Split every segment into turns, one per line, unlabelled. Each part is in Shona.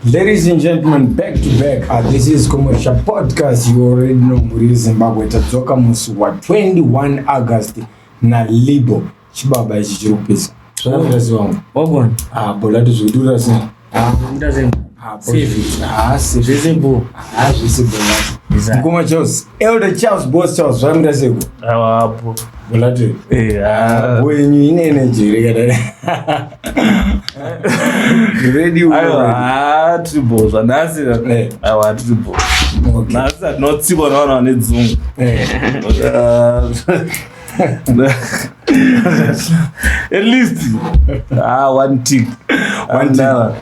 Ladies and gentlemen, back to back. This is Commercial Podcast. You already know Muri Zimbabwe. Tadzoka musi wa 21 August na Libo. Chibaba ichi chiri kupisa. Zvakamira sei wangu?
Wagona.
Ah, bola tizvikutura sei?
Ah, ndazenga.
Ah,
Save.
Ah, save.
Zvese bo.
Ah, zvese bola.
Exactly.
Mukoma Charles, Elder Charles, Boss Charles, zvakamira sei?
Awapo.
Bola tu.
Eh,
Ah,
ah.
boy yenyu ine energy rekadai. Ready?
Aiwa, ah, tiri bho zvanhasi.
Eh.
Aiwa, tiri bho.
Okay.
Nhasi hatinotsikwa nevanhu vane dzungu.
Eh.
Ah, at least ah, one tick.
One tick.
Andara.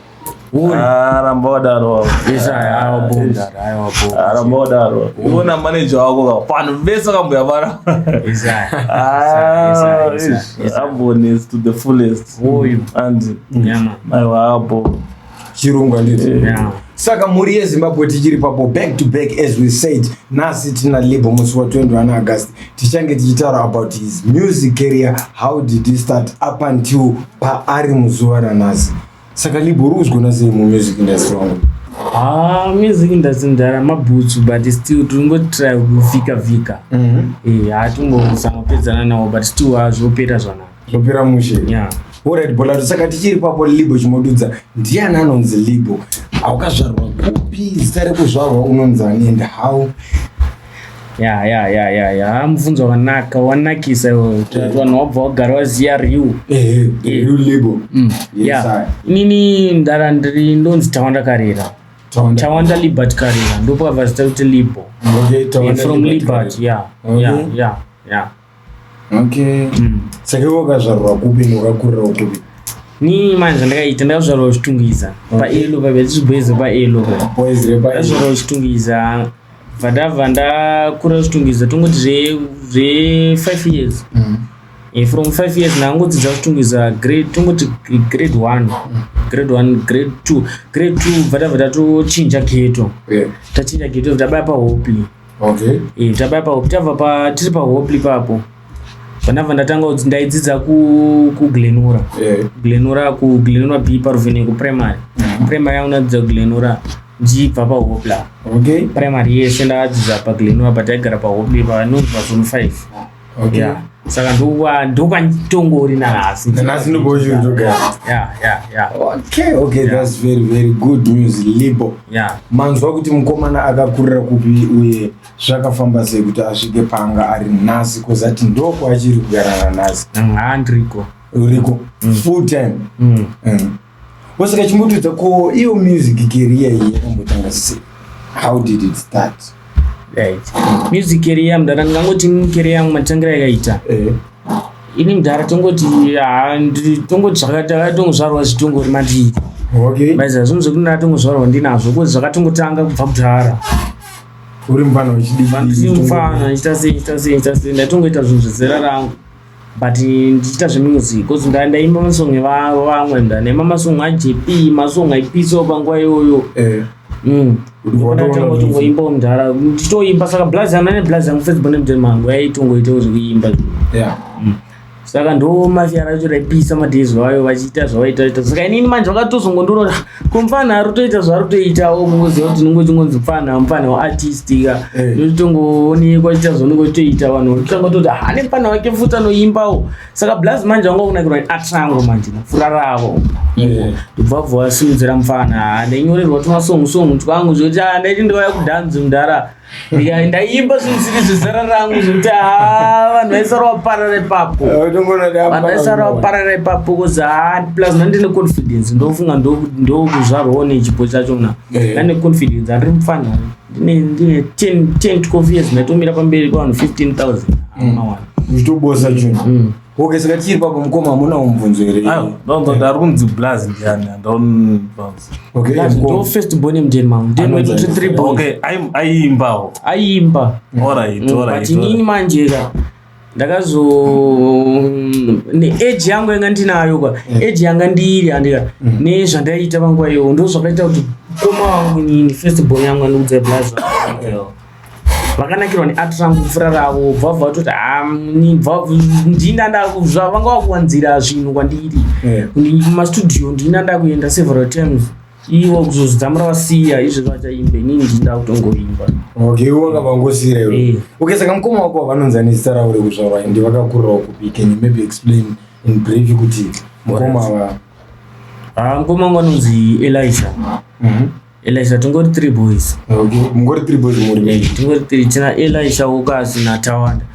Ah, ramba wadaro.
Yes, I bo ndara. I bo.
Ah, ramba wadaro. Iwona manager wako ka. Vanhu vese vakambuya vara.
Yes, I.
Ah,
Yes, I. Yes, I.
amboness to the fullest.
Oyu.
And
Yeah, man.
aiwa apo.
Chirungu handiti?
Yeah.
Saka mhuri yeZimbabwe, tichiri papo, back to back as we said, nhasi tina Libo musi wa21 August. Tichange tichitaura about his music career, how did he start up until paari muzuva ranhasi. Saka Libo, uri kuzvigona sei mumusic industry wangu?
Ah, music industry ndara mabhutsu, but still tingotry kuvhika vhika. Eh, hatingozangopedzana nawo, but still hazvopera zvanaka.
Zvopera mushe.
Yeah.
Alright, Bolato, saka tichiri papo, Libo, chimodudza ndiani anonzi Libo, aukazvarwa kupi, zita rekuzvarwa unonzani and how?
Ya, mubvunzo wakanaka, wanakisa iwe. Kuti vanhu wabva wagara waziya real.
Ehe, real Libo. Yes,
Yeah.
I.
Inini ndara ndiri ndonzi Tawanda Karera.
Tawanda.
Tawanda Libert Karera, ndopakabva zita kuti Libo.
Okay, Tawanda
From
Libert
Libert, yeah.
Okay.
Yeah.
Okay, saka iwe wakazvarwa kupi newakakurira kupi?
Ni manje zvandakaita, ndakazvarwa kuChitungwiza, paelo pabe tichibweze paelo.
Boys repa.
Ndakazvarwa kuChitungwiza, bva ndabva ndakura kuChitungwiza, tongoti zve 5 years. From 5 years ndangodzidza kuChitungwiza, grade, tongoti grade 1, grade 1, grade 2, grade 2, bva tabva tatochinja ghetto. Tachinja ghetto, tabaya paHopley. Eh, tabaya paHopley, tabva pa tiri paHopley papo, pandabva ndatanga kuti ndaidzidza kuGlenora. Glenora, kuGlenora B, paRuvheneko Primary. Primary yangu ndadzidza kuGlenora ndichibva paHopley. Primary yese ndakadzidza paGlenora, but taigara paHopley, panonzi pazone 5. Yeah. Saka ndokwanditongori nanhasi.
Nanhasi ndokwauri.
Yeah.
Okay, that's very very good news, Libo. Manzwa kuti mukomana akakurira kupi uye zvakafamba sei kuti asvike panga ari nhasi, kozati ndokwaachiri kugara nanhasi.
Ha, ndiriko.
Uriko full time?
Mm.
Wasaka chimbotudza ko iyo music career iyi yakambotanga sei? How did it start?
Right, music career mudhara, ndingangoti career yangu matangira yakaita, ini mudhara tongoti ha, tongoti zvakatongozvarwa zvitongori mandiri. Baiza zvinhu zvekuti ndatongozvarwa ndinazvo, cause zvakatongotanga kubva kudhara.
Uri mufana wechidiki?
Ndiri mufana, ndichita sei, ndichita sei, ndichita sei, ndatongoita zvinhu zvezera rangu, but ndichiita zvemusic, cause ndaimba masong evamwe, ndaimba masong aJP, masong aipisawo panguva iyoyo.
Watoona.
Ndatongoimbawo mudhara, ndichitoimba. Saka blazi yangu, nane blazi yangu first born mudhara mangu aitongoitawo zvekuimba. Saka ndo mafia racho raipisa madays vayo vachiita zvavaitaita. Saka inini manje vakatozongondiona ko mufana ari kutoita zvaari kutoitawo, mungoziva kuti unonge uchingonzi mufana, mufana waartist ka. Ndochitongoonekwa chiita zvaunenge uchitoita, vanhu votanga kutoti ane mufana wake futi anoimbawo. Saka blazi manje vanga kunakirwa neart rangu manje napfura ravo ivo. Ndobva bva vasimudzira mufana. Ndainyorerwa tumasong song twangu zvekuti ndaiti ndikauya kudhanzi mudhara, ndaimba zvinhu zvisiri zvezera rangu, zvekuti vanhu vaisara vaparara ipapo. Vanhu vaisara vaparara ipapo, cause plus ndandine confidence, ndofunga ndokuzvarwawo nechipo chachona. Ndane confidence, handiri mufana, ndine 10 10 12 years, ndaitomira pamberi pavanhu 15,000 mawana.
Uchitobosa chinhu. Okay, saka tichiri papo, mukoma, hamuna mubvunzo here?
Aiwa, ndonzwa kuti ari kunzi blaz ndiani, handaonzwa.
Okay,
Ndo
mukoma.
first born mudeni mangu, mudeni wedu tiri three boys.
Okay, aiimbawo?
Aiimba.
Alright.
But inini manje ka ndakazo neage yangu yanga ndinayo ka, age yanga ndiri handika nezvandaiita panguva iyoyo, ndo zvakaita kuti mukoma wangu inini first born yangu andiudza, blaza vakanakirwa neart rangu kupfuura ravo, bva bva vatoti ndina vanga vakuwanzira zvinhu kwandiri. Kumastudio ndina ndakuenda several times. Ivo kuzozidzamura vasiya izvezvo vachaimba, inini ndinda kutongoimba.
Okay, iwe wakabva wangosiyira iwe. Okay, saka mukoma wako vanonzi ane zita ravo rekuzvarwa, ende vakakurirawo kupi? Can you maybe explain in brief kuti mukoma va
Ah, mukoma wangu anonzi Elisha. Elisha, tingori three boys.
Okay, mungori three boys muri?
Tingori three, tina Elisha, Ukasi naTawanda.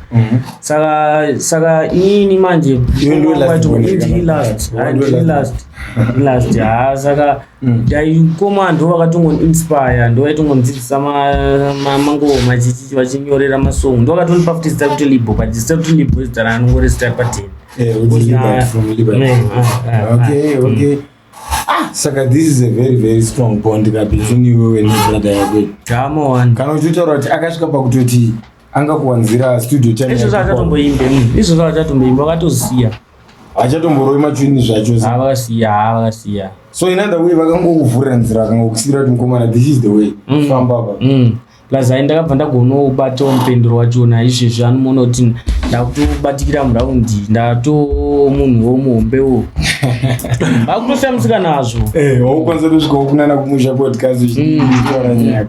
Saka inini manje
Iwe ndiwe last born,
ndini
kana?
last.
Yeah,
Ah,
ndiwe
ndini
last.
last. Ndini last. Ha, saka dai mukoma ndo vakatongoinspire, ndo vaitongondidzidzisa mangoma, chichichi, vachinyorera masong. Ndo vakatonipa futi zita kuti Libo, but zita kuti Libo zita raanongori zita pateni.
With Liberty, from Liberty. Okay. Ah, saka this is a very very strong bond ka between iwewe nebrother yako.
Drama one.
Kana uchitaura kuti akasvika pakutoti angakuwanzira studio time
Izvozvo
yako.
achatomboimbe, izvozvo achatomboimba, vakatosiya.
Achatomborowi machuni zvacho.
Ha, vakasiya, ha, vakasiya.
So in other way, vakangokuvhurira nzira, vakangokusiyira kuti mukomana, this is the way, famba apa.
Plus hai, ndakabva ndagonobatawo mupendero wachona. Izvezvi anomuona kuti ndakutobatikira muraundi, ndato munhu womuhombewo, vakutoshamisika nazvo.
Waukwanisa kusvikawo kunana kumusha podcast uchitaura nyaya.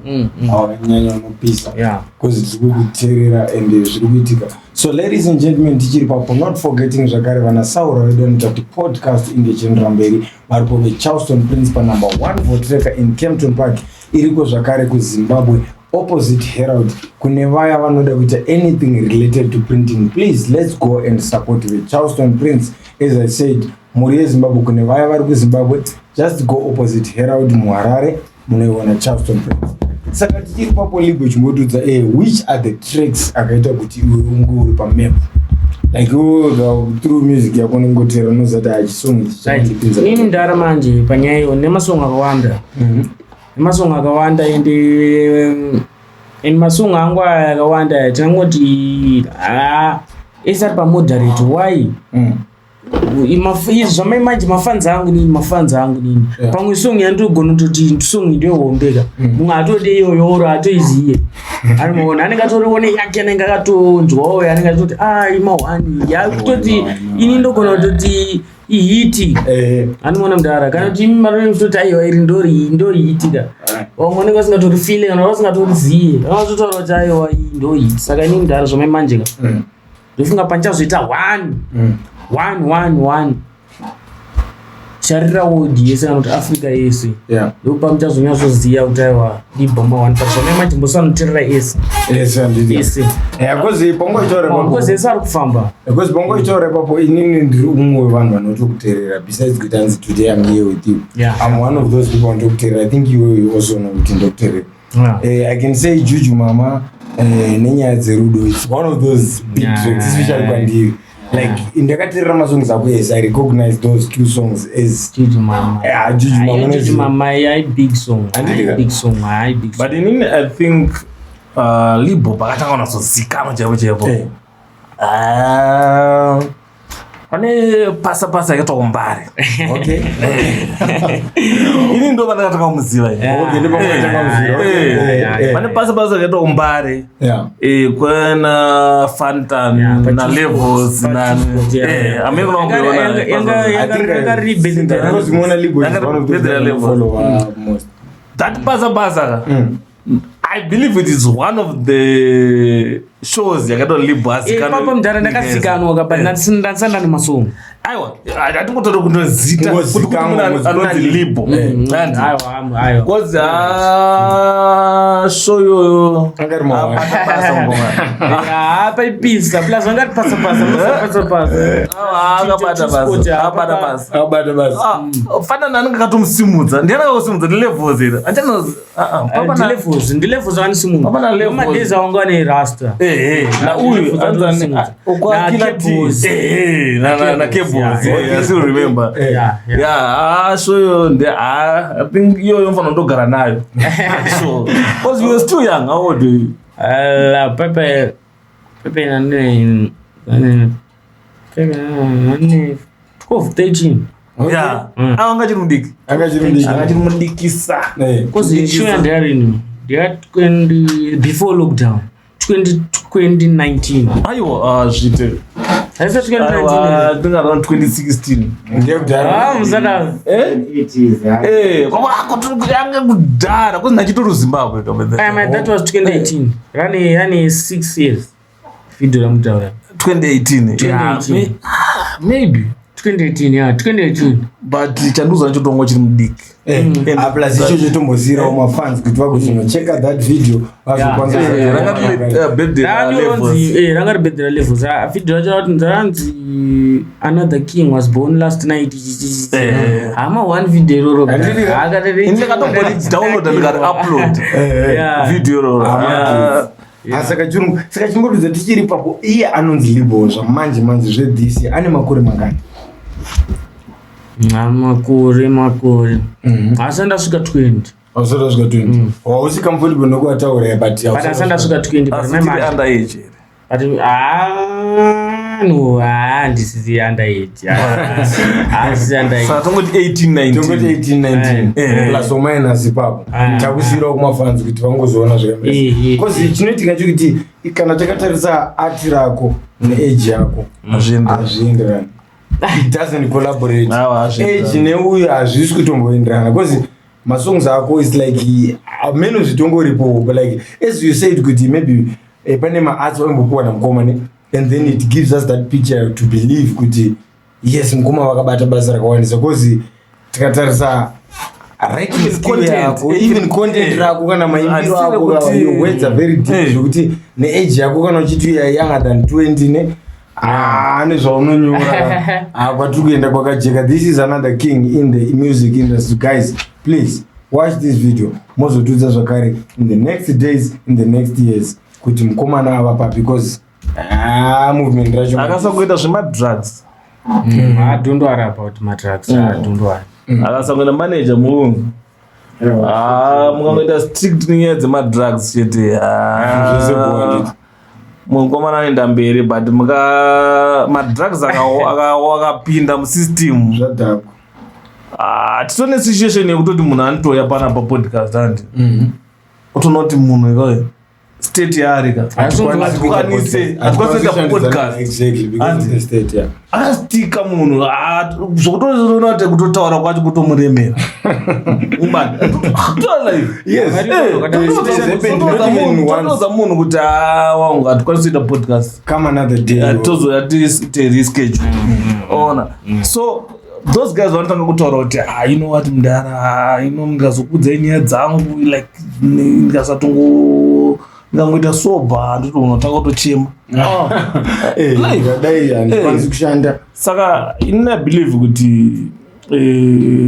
Awakanyanya, unopisa. Because tiri kukuteerera and zviri kuitika. So ladies and gentlemen, tichiri papo, not forgetting zvakare vana Saura vedu vanoita kuti podcast inge ichiendera mberi, varipo veCharleston Prince panumber 1 Voortrekker in Kempton Park, iriko zvakare kuZimbabwe opposite Herald. Kune vaya vanoda kuita anything related to printing, please let's go and support veCharleston Prince. As I said, mhuri yeZimbabwe, kune vaya vari kuZimbabwe, just go opposite Herald muHarare, munoiona Charleston Prince. Saka tichiri papo, Libo, chimbotudza which are the tracks akaita kuti iwe unge uri pamap, like iwe through music yako unongotera unozati achisong ichi chandipinza.
Inini ndara manje panyaya iyo nemasong akawanda, nemasong akawanda, ende masong angu aya akawanda aya, tinangoti ha, ese ari pamoderate. Why? Izvi zvamai manje, mafans angu nini, mafans angu nini, pamwe song yandogona kutoti song ndoyohombeka, mumwe atode iyoyo oro atoiziye, anomaona anenge atorione yake, anenge akatonzwawo, anenge atoti a ima1 yakutoti ini ndogona kutoti ihit. Anoona mudhara, kana kuti imi marototi aiwa, iri ndori ndohit ka, vamwe vanenge vasingatori feel kana vasingatoriziye, vanototaura kuti aiwa, iyi ndohit. Saka inini mudhara, zvamai manje ka, ndofunga panchazoita one one one one charira world yese kana kuti Africa yese, ndopa muchazonyatsoziva kuti aiwa, ndibhoma one. But zvamai manje mbosanoteerera ese.
Yes, handiti.
Ese.
Because pangoitaura ipapo,
because ese ari kufamba.
Because pangoitaura ipapo, inini ndiri umwe wevanhu vanotokuteerera, besides kuti hanzi today I'm here with you. I'm one of those people vanotokuteerera. I think iwewe you also know kuti ndokuteerera. I can say Juju Mama, nenyaya dzerudo, it's one of those big tracks, especially kwandiri. Like ndakateerera masongs ako ese, I recognize those two songs as
Juju Mama.
Yeah, Juju Mama.
Ayo, Juju
unoziva.
Mama ai big song.
Handiti
Ai
ka?
big song, ai big song.
But inini I think Libo pakatanga kunazozikanwa chaipo chaipo, Ah, pane pasa pasa yakaitwa kuMbare. Ini ndo pandakatanga kumuziva ini.
Okay, ndipo pakatanga kuziva. Okay.
Pane pasa pasa yakaitwa kuMbare, kwana Fantan na Levels na amene kuna kumboiona.
I think
Yanga riri
I've seen that. Because Mona Libo is one of those that I follow most.
That pasa pasa ka, I believe it is one of the shows yakaitwa Libo azikanwa.
Ipapo mudhara ndakazikanwa ka, but ndasanda nemasong.
Aiwa, hatingotori kunozita kuti kuti
Kungozikanwa,
munhu anonzi Libo. Andi.
Aiwa, aiwa.
Because show iyoyo
Anga ari mawaya.
apata basa ngoma.
Paipisa, plus vangati pasa pasa pasa pasa.
Akabata basa, akabata basa.
Akabata basa.
Ah, fanana anenge akatomusimudza, ndiani akakusimudza? Ndilevels here?
Ndilevels, ndilevels
Papa na levels.
akanisimudza. Madezi awangu ane rasta.
Na uyu
Levels akatomusimudza. Na Cables.
Na Cables.
Yeah.
I still remember. Yeah, ah, so iyo nde, ah, I think iyoyo mfana ndogara nayo, so because you were still young. How old were you?
Pepe pepe nane pepe nane 12 13.
Yeah, ah, anga chiri mudiki.
Anga chiri mudiki.
Anga chiri mudikisa.
Because show yandarini ndya 20 before lockdown, 20 2019.
Aiwa, ah, zvite.
Haisa 2019.
Aiwa, I think around 2016.
Ndekudhara.
Ah, musada.
Eh?
It is, yeah.
Eh, yange kudhara kuzi ndachitori Zimbabwe.
Eh, man, that was 2018. Rane 6 years. Video ramutaura.
2018. Yeah,
2018.
maybe.
2018, yeah, 2018.
But chanduza chotongo chiri mudiki.
Eh, ah, plus ichocho tombosiyirawo mafans kuti vagozonocheka that video vazokwanisa
Yeah,
Eh, ranga riri, birthday ra Levels.
Ranga ri birthday levels. Ah, video racho rati ranzi another king was born last night.
Eh.
Hama one video iroro.
Handiti-
Akatari-
Ini ndakatombori download ndikati upload
Eh, eh.
video iroro.
Ah,
Ah,
Ah, saka chirungu saka chingotudza tichiri ipapo iye anonzi Libho zvamanje manje zvedhisi ane makore mangani?
Ah, makore. Asi andasvika 20.
Hausati wasvika 20. Hausi comfortable nekuataura but
But asi andasvika 20 but
asi
my
tiri
mother-
under age here.
But ah no, ah ndisisi under age. Ah, handisi under age.
Saka tongoti 18 19.
Tongoti 18 19
Eh.
plus or minus ipapo.
Ah.
Takusiyirawo kumafans kuti vangozoona
Eh, eh.
zvakaita. Chinoitika chekuti kana takatarisa art rako neage yako
Hazvienderani.
hazvienderani. It doesn't collaborate.
Awa, hazvienderani.
Age neuyu hazvisi kutomboenderana because masongs ako is like ameno zvitongoripo but like as you said kuti maybe pane maarts vaimbopiwa namukoma ne and then it gives us that picture to believe kuti yes mukoma vakabata basa rakawandisa because tikatarisa writing
Even
skill
content,
yako
even-
even content rako kana maimbiro
Handisiri
ako your words are very deep zvekuti neage yako kana uchiti you are younger than 20 ne ah, nezvaunonyora ah, kwatiri kuenda kwakajeka. This is another king in the music industry. Guys, please watch this video mozotudza zvakare in the next days, in the next years kuti mukomana ava pa because ah, movement racho
Akasangoita zvemadrugs.
Ah, don't worry about my drugs. Ah, don't worry.
Akasangoita manager murungu. Ah, mukangoita strict nenyaya dzemadrugs chete. Ah,
Zvese bond.
Mukomana anoenda mberi but muka madrugs akapinda musystem.
Zvadhakwa.
Ah, titone situation yekutoti munhu anotouya panapa podcast handi otoona kuti munhu ikayo state yaari ka hatikwanise kuita podcast.
Exactly, because of the state, yeah.
Akastika munhu. Ah, zvokutoona kuti kutotaura kwacho kutomuremera umani.
Yes. It has happened not even once.
Totoudza munhu kuti ah, wangu hatikwanisi kuita podcast.
Come another day.
Tozoya tiite reschedule ona. So those guys vanotanga kutaura kuti ah, you know what mudara, ah, you know ndikazokudzai nyaya dzangu like ndikasatongo ndikangoita sober ndoti unotanga kutochema.
Eh,
Life.
dai handikwanisi kushanda.
Saka inini I believe kuti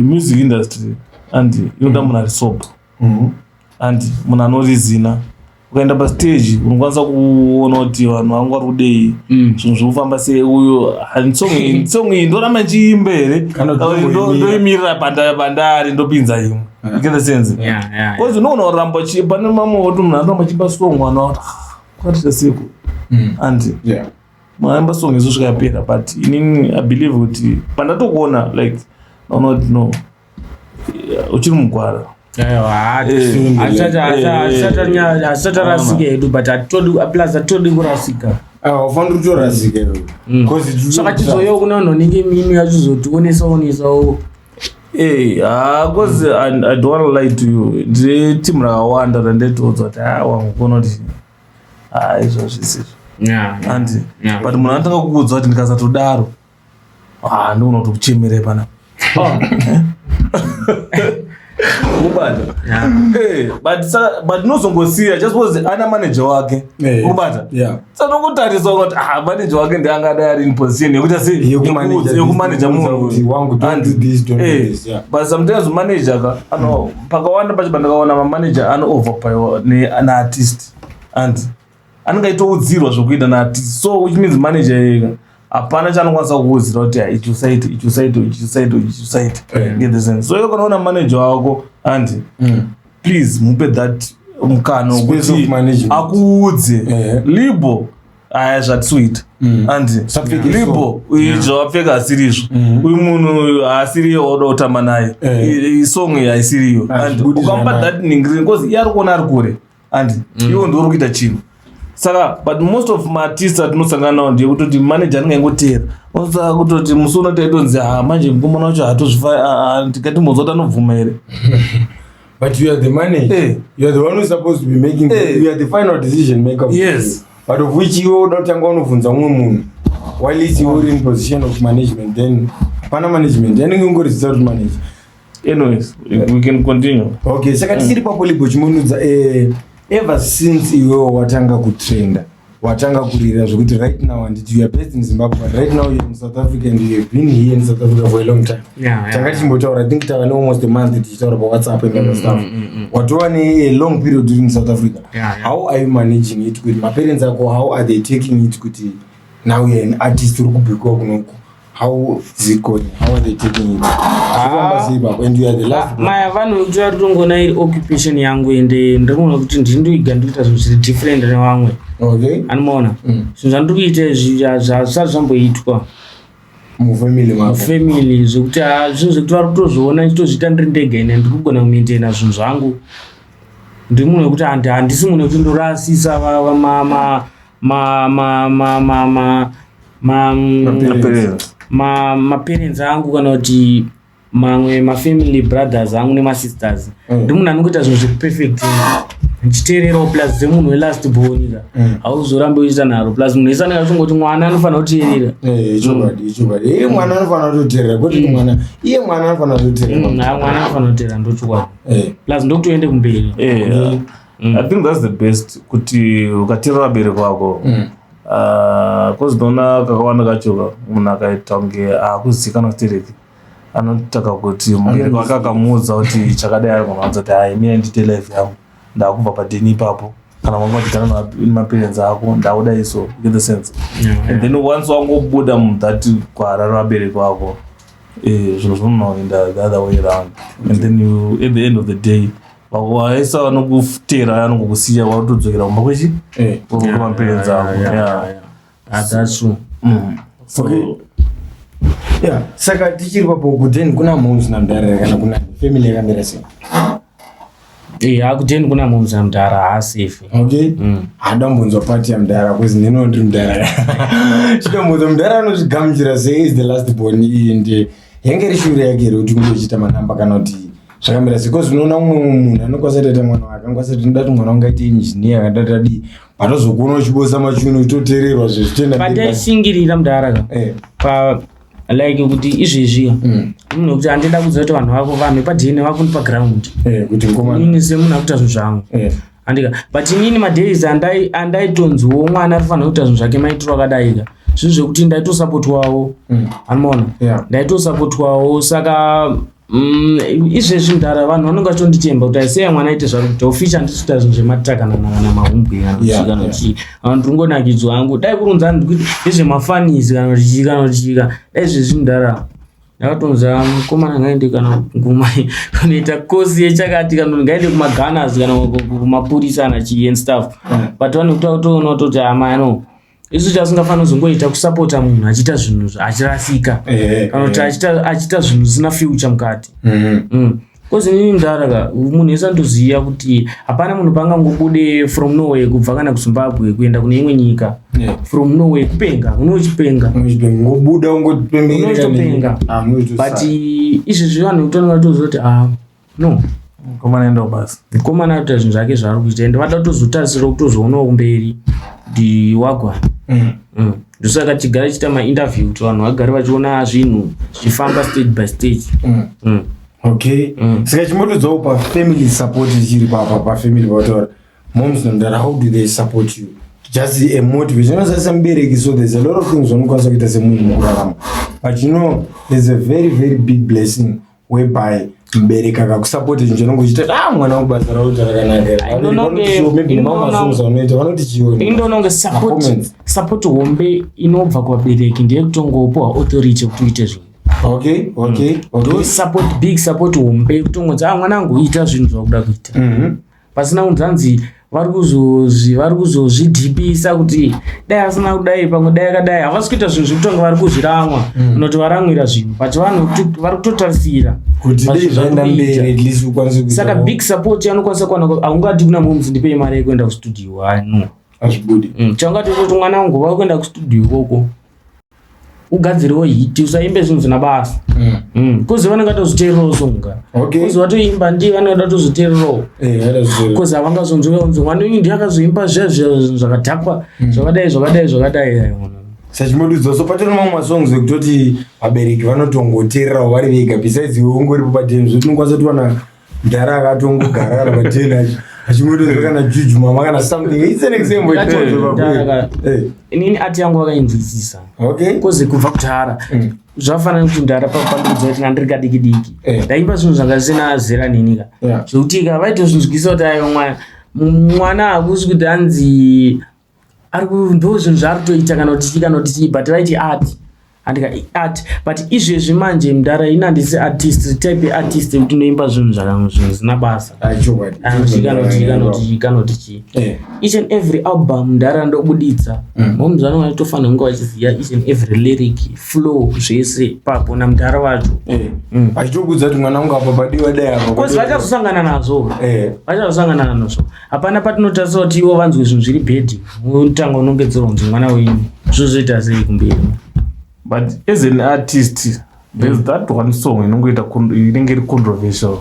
music industry andi inoda munhu ari sober and munhu anorizina. Ukaenda pastage unokwanisa kuona kuti vanhu vangu vari kudei, zvinhu zviri kufamba sei, uyu song iyi ndoramba ndichiimba here
Kana kuti
kana kuti
ndomboimira.
ndoimirira pandari ndopinza imwe. You get the sense?
Yeah.
Because unoona kuramba pane mamwe oti munhu anoramba achiimba song vanhu vati kwatita seko andi munhu aimba song izosvika yapera. But inini I believe kuti pandatokuona like naona kuti no, yeah, uchiri mugwara.
Aiwa, hatisati hedu but hatitodi plus hatitodi kurasika.
Haufaniri kutorasika iwe. 'Cause
Saka chizoyo kuna vanhu vanenge mimi vachizotionesa onesawo.
Eh, ah, because I don't want to lie to you. Ndine timu rakawanda randaitoudza kuti ah, wangu kuona kuti ah, izvo zvisizvo. Andi. But munhu anotanga kukuudza kuti ndikasatodaro. Ah, ndinoona kuti kuchemerei panapa. Kubata. Eh, but unozongosiya just because ana manager wake. Kubata. Saka nongotarisa kuti ah, manager wake ndiangadai ari in position yekuti sei
Yekumanage
yekumanage
this,
munhu.
kuti wangu, don't do this, don't do this, yeah.
But sometimes manager ka ano pakawanda pacho pandakaona mamanager ano overpower naartist and anenge aitoudzirwa zvokuita naartist, so which means manager yega hapana chaanokwanisa kuudzira kuti "Ah, ichi usaite, ichi usaite, ichi usaite, ichi usaite." Get the sense? So iwe kanaona manager wako and please mupe that mukana
Space
wekuti
of management.
akuudze libo aya zvatisuita andi
Usapfeke.
libo zvawapfeka asirizvo, uyu munhu uyu haasiriyo wauda kutamba naye. Isong iyi haisiriyo.
Ah,
And
zvibudi
ukamupa
zvakanaka.
that ningiri because iye ari kuona ari kure and iwo ndiwo uri kuita chinhu. Saka but most of maartist atinosangana nawo ndiye kutoti manager anenge aingoteera. Saka kutoti musi uno taitonzi, ha, manje mukomana wacho hatozvifa, tikatimbonzwa kuti anobvuma here.
But you are the manager. You are the one who's supposed to be making you are the final decision maker of the deal. But of which iwe uda kutanga unobvunza mumwe munhu while is you in position of management, then hapana management yanenge ingori zita kuti manager.
Anyways, we can continue.
Okay, saka tichiri papo, Libo, chimonudza, ever since iwewo watanga kutrenda, watanga kurira zvekuti right now, handiti you are based in Zimbabwe, but right now you are in South Africa and you have been here in South Africa for a long time. Tanga tichimbotaura, I think tava nealmost a month tichitaura paWhatsApp and other stuff. Watova ne long period uri in South Africa. How are you managing it, kuti maparents ako, how are they taking it kuti now you are an artist uri kubhikwa kunoku? How is it going? How are they taking it? Zvofamba sei ipapo? And you are the last born.
Maya, vanhu vekuti vari kutongoona iri occupation yangu, ende ndiri kuti ndiri ndoiga ndikuita zvinhu zviri different nevamwe. Anomaona zvinhu zvandiri kuita izvi hazvisati zvamboitwa
mufamily mako.
Mufamily, zvekuti zvinhu zvekuti vari kutozviona ndichitozviita ndiri ndega, ine ndiri kugona kumaintaina zvinhu zvangu. Ndiri munhu wekuti handisi munhu wekuti ndorasisa
Maparents.
maparents angu kana kuti mamwe mafamily brothers angu nemasisters. Ndi munhu anongoita zvinhu zviri perfect ndichiteererawo, plus semunhu welast born ka, hauzorambi uchiita nharo, plus munhu wese anenge achingoti mwana anofanira kuteerera.
Eh, ichokwadi, ichokwadi. Iye mwana anofanira kutoteerera, kwete kuti mwana, iye mwana anofanira kutoteerera.
Ha, mwana anofanira kuteerera, ndochokwadi. Plus ndokuti uende kumberi.
I think that's the best, kuti ukateerera vabereki vako, 'cause ndinoona kakawanda kacho ka, munhu akaita kunge akuzikanwa stereki, anotaka kuti mubereki wake akamuudza kuti chakadai, anogona kuti, "Hai, mina ndite life yangu, ndakubva padheni ipapo," kana wanga uchigara nemaparents ako, "Ndakudai." So you get the sense. And then once wangobuda muthat gwara revabereki vako, zvinhu zvinonoenda the other way round, and then you, at the end of the day, vaisa vanokutera anongokusiya, wakutodzokera kumba kwechi kwemaparents ako, yeah.
That's true.
So
Okay. Yeah, saka tichiri papo, kudheni kuna moms namudhara kana kuna family yakamira sei?
Akudheni kuna moms namudhara, haasefi.
Okay, handambonzwa part yamudhara, 'cause ndino ndiri mudhara. Chitombonzwa mudhara anozvigamuchira sei is the last born, and yange iri shure yake here kuti kunge uchiita manamba, kana kuti zvakamira sei? 'Cause unoona mumwe munhu anokwanisa kutoita mwana wake, angakwanisa kuti ndoda kuti mwana wangu aite engineer, kana tadii, patozokuona uchibosa machuni, uchitoteererwa zvezvitenda.
Pandaishingirira mudhara ka, pa like kuti izvezvi munhu wekuti handida kuziva kuti vanhu vako, vanhu vepadheni vakundipa ground.
Kuti mukomana.
Inini semunhu akuita zvinhu zvangu, andika, but inini madays andaitonziwo mwana arifanira kuita zvinhu zvake maitiro akadaika, zvinhu zvekuti ndaitosapotwawo, anomaona? Ndaitosapotwawo. Saka izvezvi mudhara, vanhu vanonge vachitonditemba kuti aiseya mwana aite zvari kuita oficha, handisi kuita zvinhu zvematakanana kana mahumbwe kana kuchii kana kuchii. Vanhu ndiringonakidzwa hangu. Dai kurunza ndezvemafanisi kana kuti chii kana kuti chii ka, dai izvezvi mudhara ndakatonza mukomana ngaende kana kunoita kosi yechakati, kana kuti ngaende kumaganas kana kumapurisa kana chii and stuff. But vanhu kutoona kutoti ama no, isu chasingafaniri kuzongoita kusapota munhu achiita zvinhu achirasika kana kuti achiita zvinhu zvisina future mukati. 'Cause inini mudhara ka, munhu wese anotoziva kuti hapana munhu pangangobude from nowhere kubva kana kuZimbabwe kuenda kune imwe nyika from nowhere. Kupenga, unochipenga.
Ngobuda ungopemberera.
Unochitopenga. But izvezvi vanhu vekutonga vatoziva kuti, ah, no.
Mukomana enda kubasa.
Mukomana akuita zvinhu zvake zvaari kuita, ende vada kutozotarisira kutozoonawo kumberi kuti wagwa. Ndosaka tigare tichiita mainterview kuti vanhu vagare vachiona zvinhu zvichifamba stage by stage.
Okay, saka chimbotodzawo pafamily support ichiri papa, pafamily pataura moms namudhara, how do they support you? Just a motivation unoziva semubereki, so there's a lot of things zvaunokwanisa kuita semunhu mukurarama, but you know there's a very very big blessing whereby mubereki akakusapota chinhu chinonge uchiita, ah, mwana wangu basa rauita rakanaka. Maybe nemamwe unoita vanoti chioni.
Indononge support
Macomments.
Support hombe inobva kuvabereki ndeyekutongopuwa authority yekuti uite zvinhu. Ndo support, big support hombe yekutongonzi, "Ah, mwanangu, ita zvinhu zvakuda kuita," pasina kunzanzi vari kuzozvidhipisa kuti dai asina kudai, pamwe dai akadai. Havasi kuita zvinhu zvekutonga vari kuzviramwa, unoti varamwira zvinhu, but vanhu vari kutotarisira
kuti dei zvaenda mberi, at least ukwanise
Saka
kuitawo.
big support anokwanisa kuwana, haungati kuna moms, "Ndipei mari yekuenda kustudio." Hayi, no.
Hazvibudi.
Changatoita kuti mwana wangu vakuenda kustudio ikoko, ugadzirewo hit, usaimbe zvinhu zvina basa. 'Cause vanenge vatozoteererawo song. 'Cause vatoimba, ndiye vanenge vatozoteererawo.
Vatozoteerera.
'Cause havangazonzwi unzi mwana uyu ndiye akazoimba zviya zviya, zvinhu zvakadhakwa, zvakadai, zvakadai, zvakadai. Aiwa.
Sachimodudza, so patori mamwe masongs ekutoti vabereki vanotongoteererawo vari vega, besides iwe ungoripo padeni, zvekuti unokwanisa kutowana mudhara akatongogara kana padeni achingotozwa kana Juju Mama kana something. It's an example.
Mudhara. Inini art yangu vakainzwisisa. 'Cause kubva kudhara zvafanana nekuti mudhara pandikudza kuti nandiri kadiki diki, ndaimba zvinhu zvanga zvisina zera nenika, zvekuti ka vaitozvinzwisa kuti aiwa, mwana hakusi kuti anzi ari ndo zvinhu zvaari kutoita kana kuti chii kana kuti chii, but vaiti art, andika art. But izvezvi manje, mudhara, ini handisi artist, type yeartist yekuti unoimba zvinhu zvinhu zvisina basa.
Chokwadi.
Chii kana kuti chii kana kuti chii kana kuti chii. Each and every album, mudhara, ndobuditsa, momuzi vanenge vachitofanira kunge vachiziva each and every lyric, flow, zvese papo namudhara wacho.
Achitokudza kuti mwana wangu, apa padiwa dai apa.
'Cause vachazosangana nazvo. Vachazosangana nazvo. Hapana patinotarisa kuti ivo vanzwe zvinhu zviri bad, unotanga unongedzerwa kunzi mwana wenyu zvozoita sei kumberi.
But as an artist, there's that one song inongoita inenge iri controversial,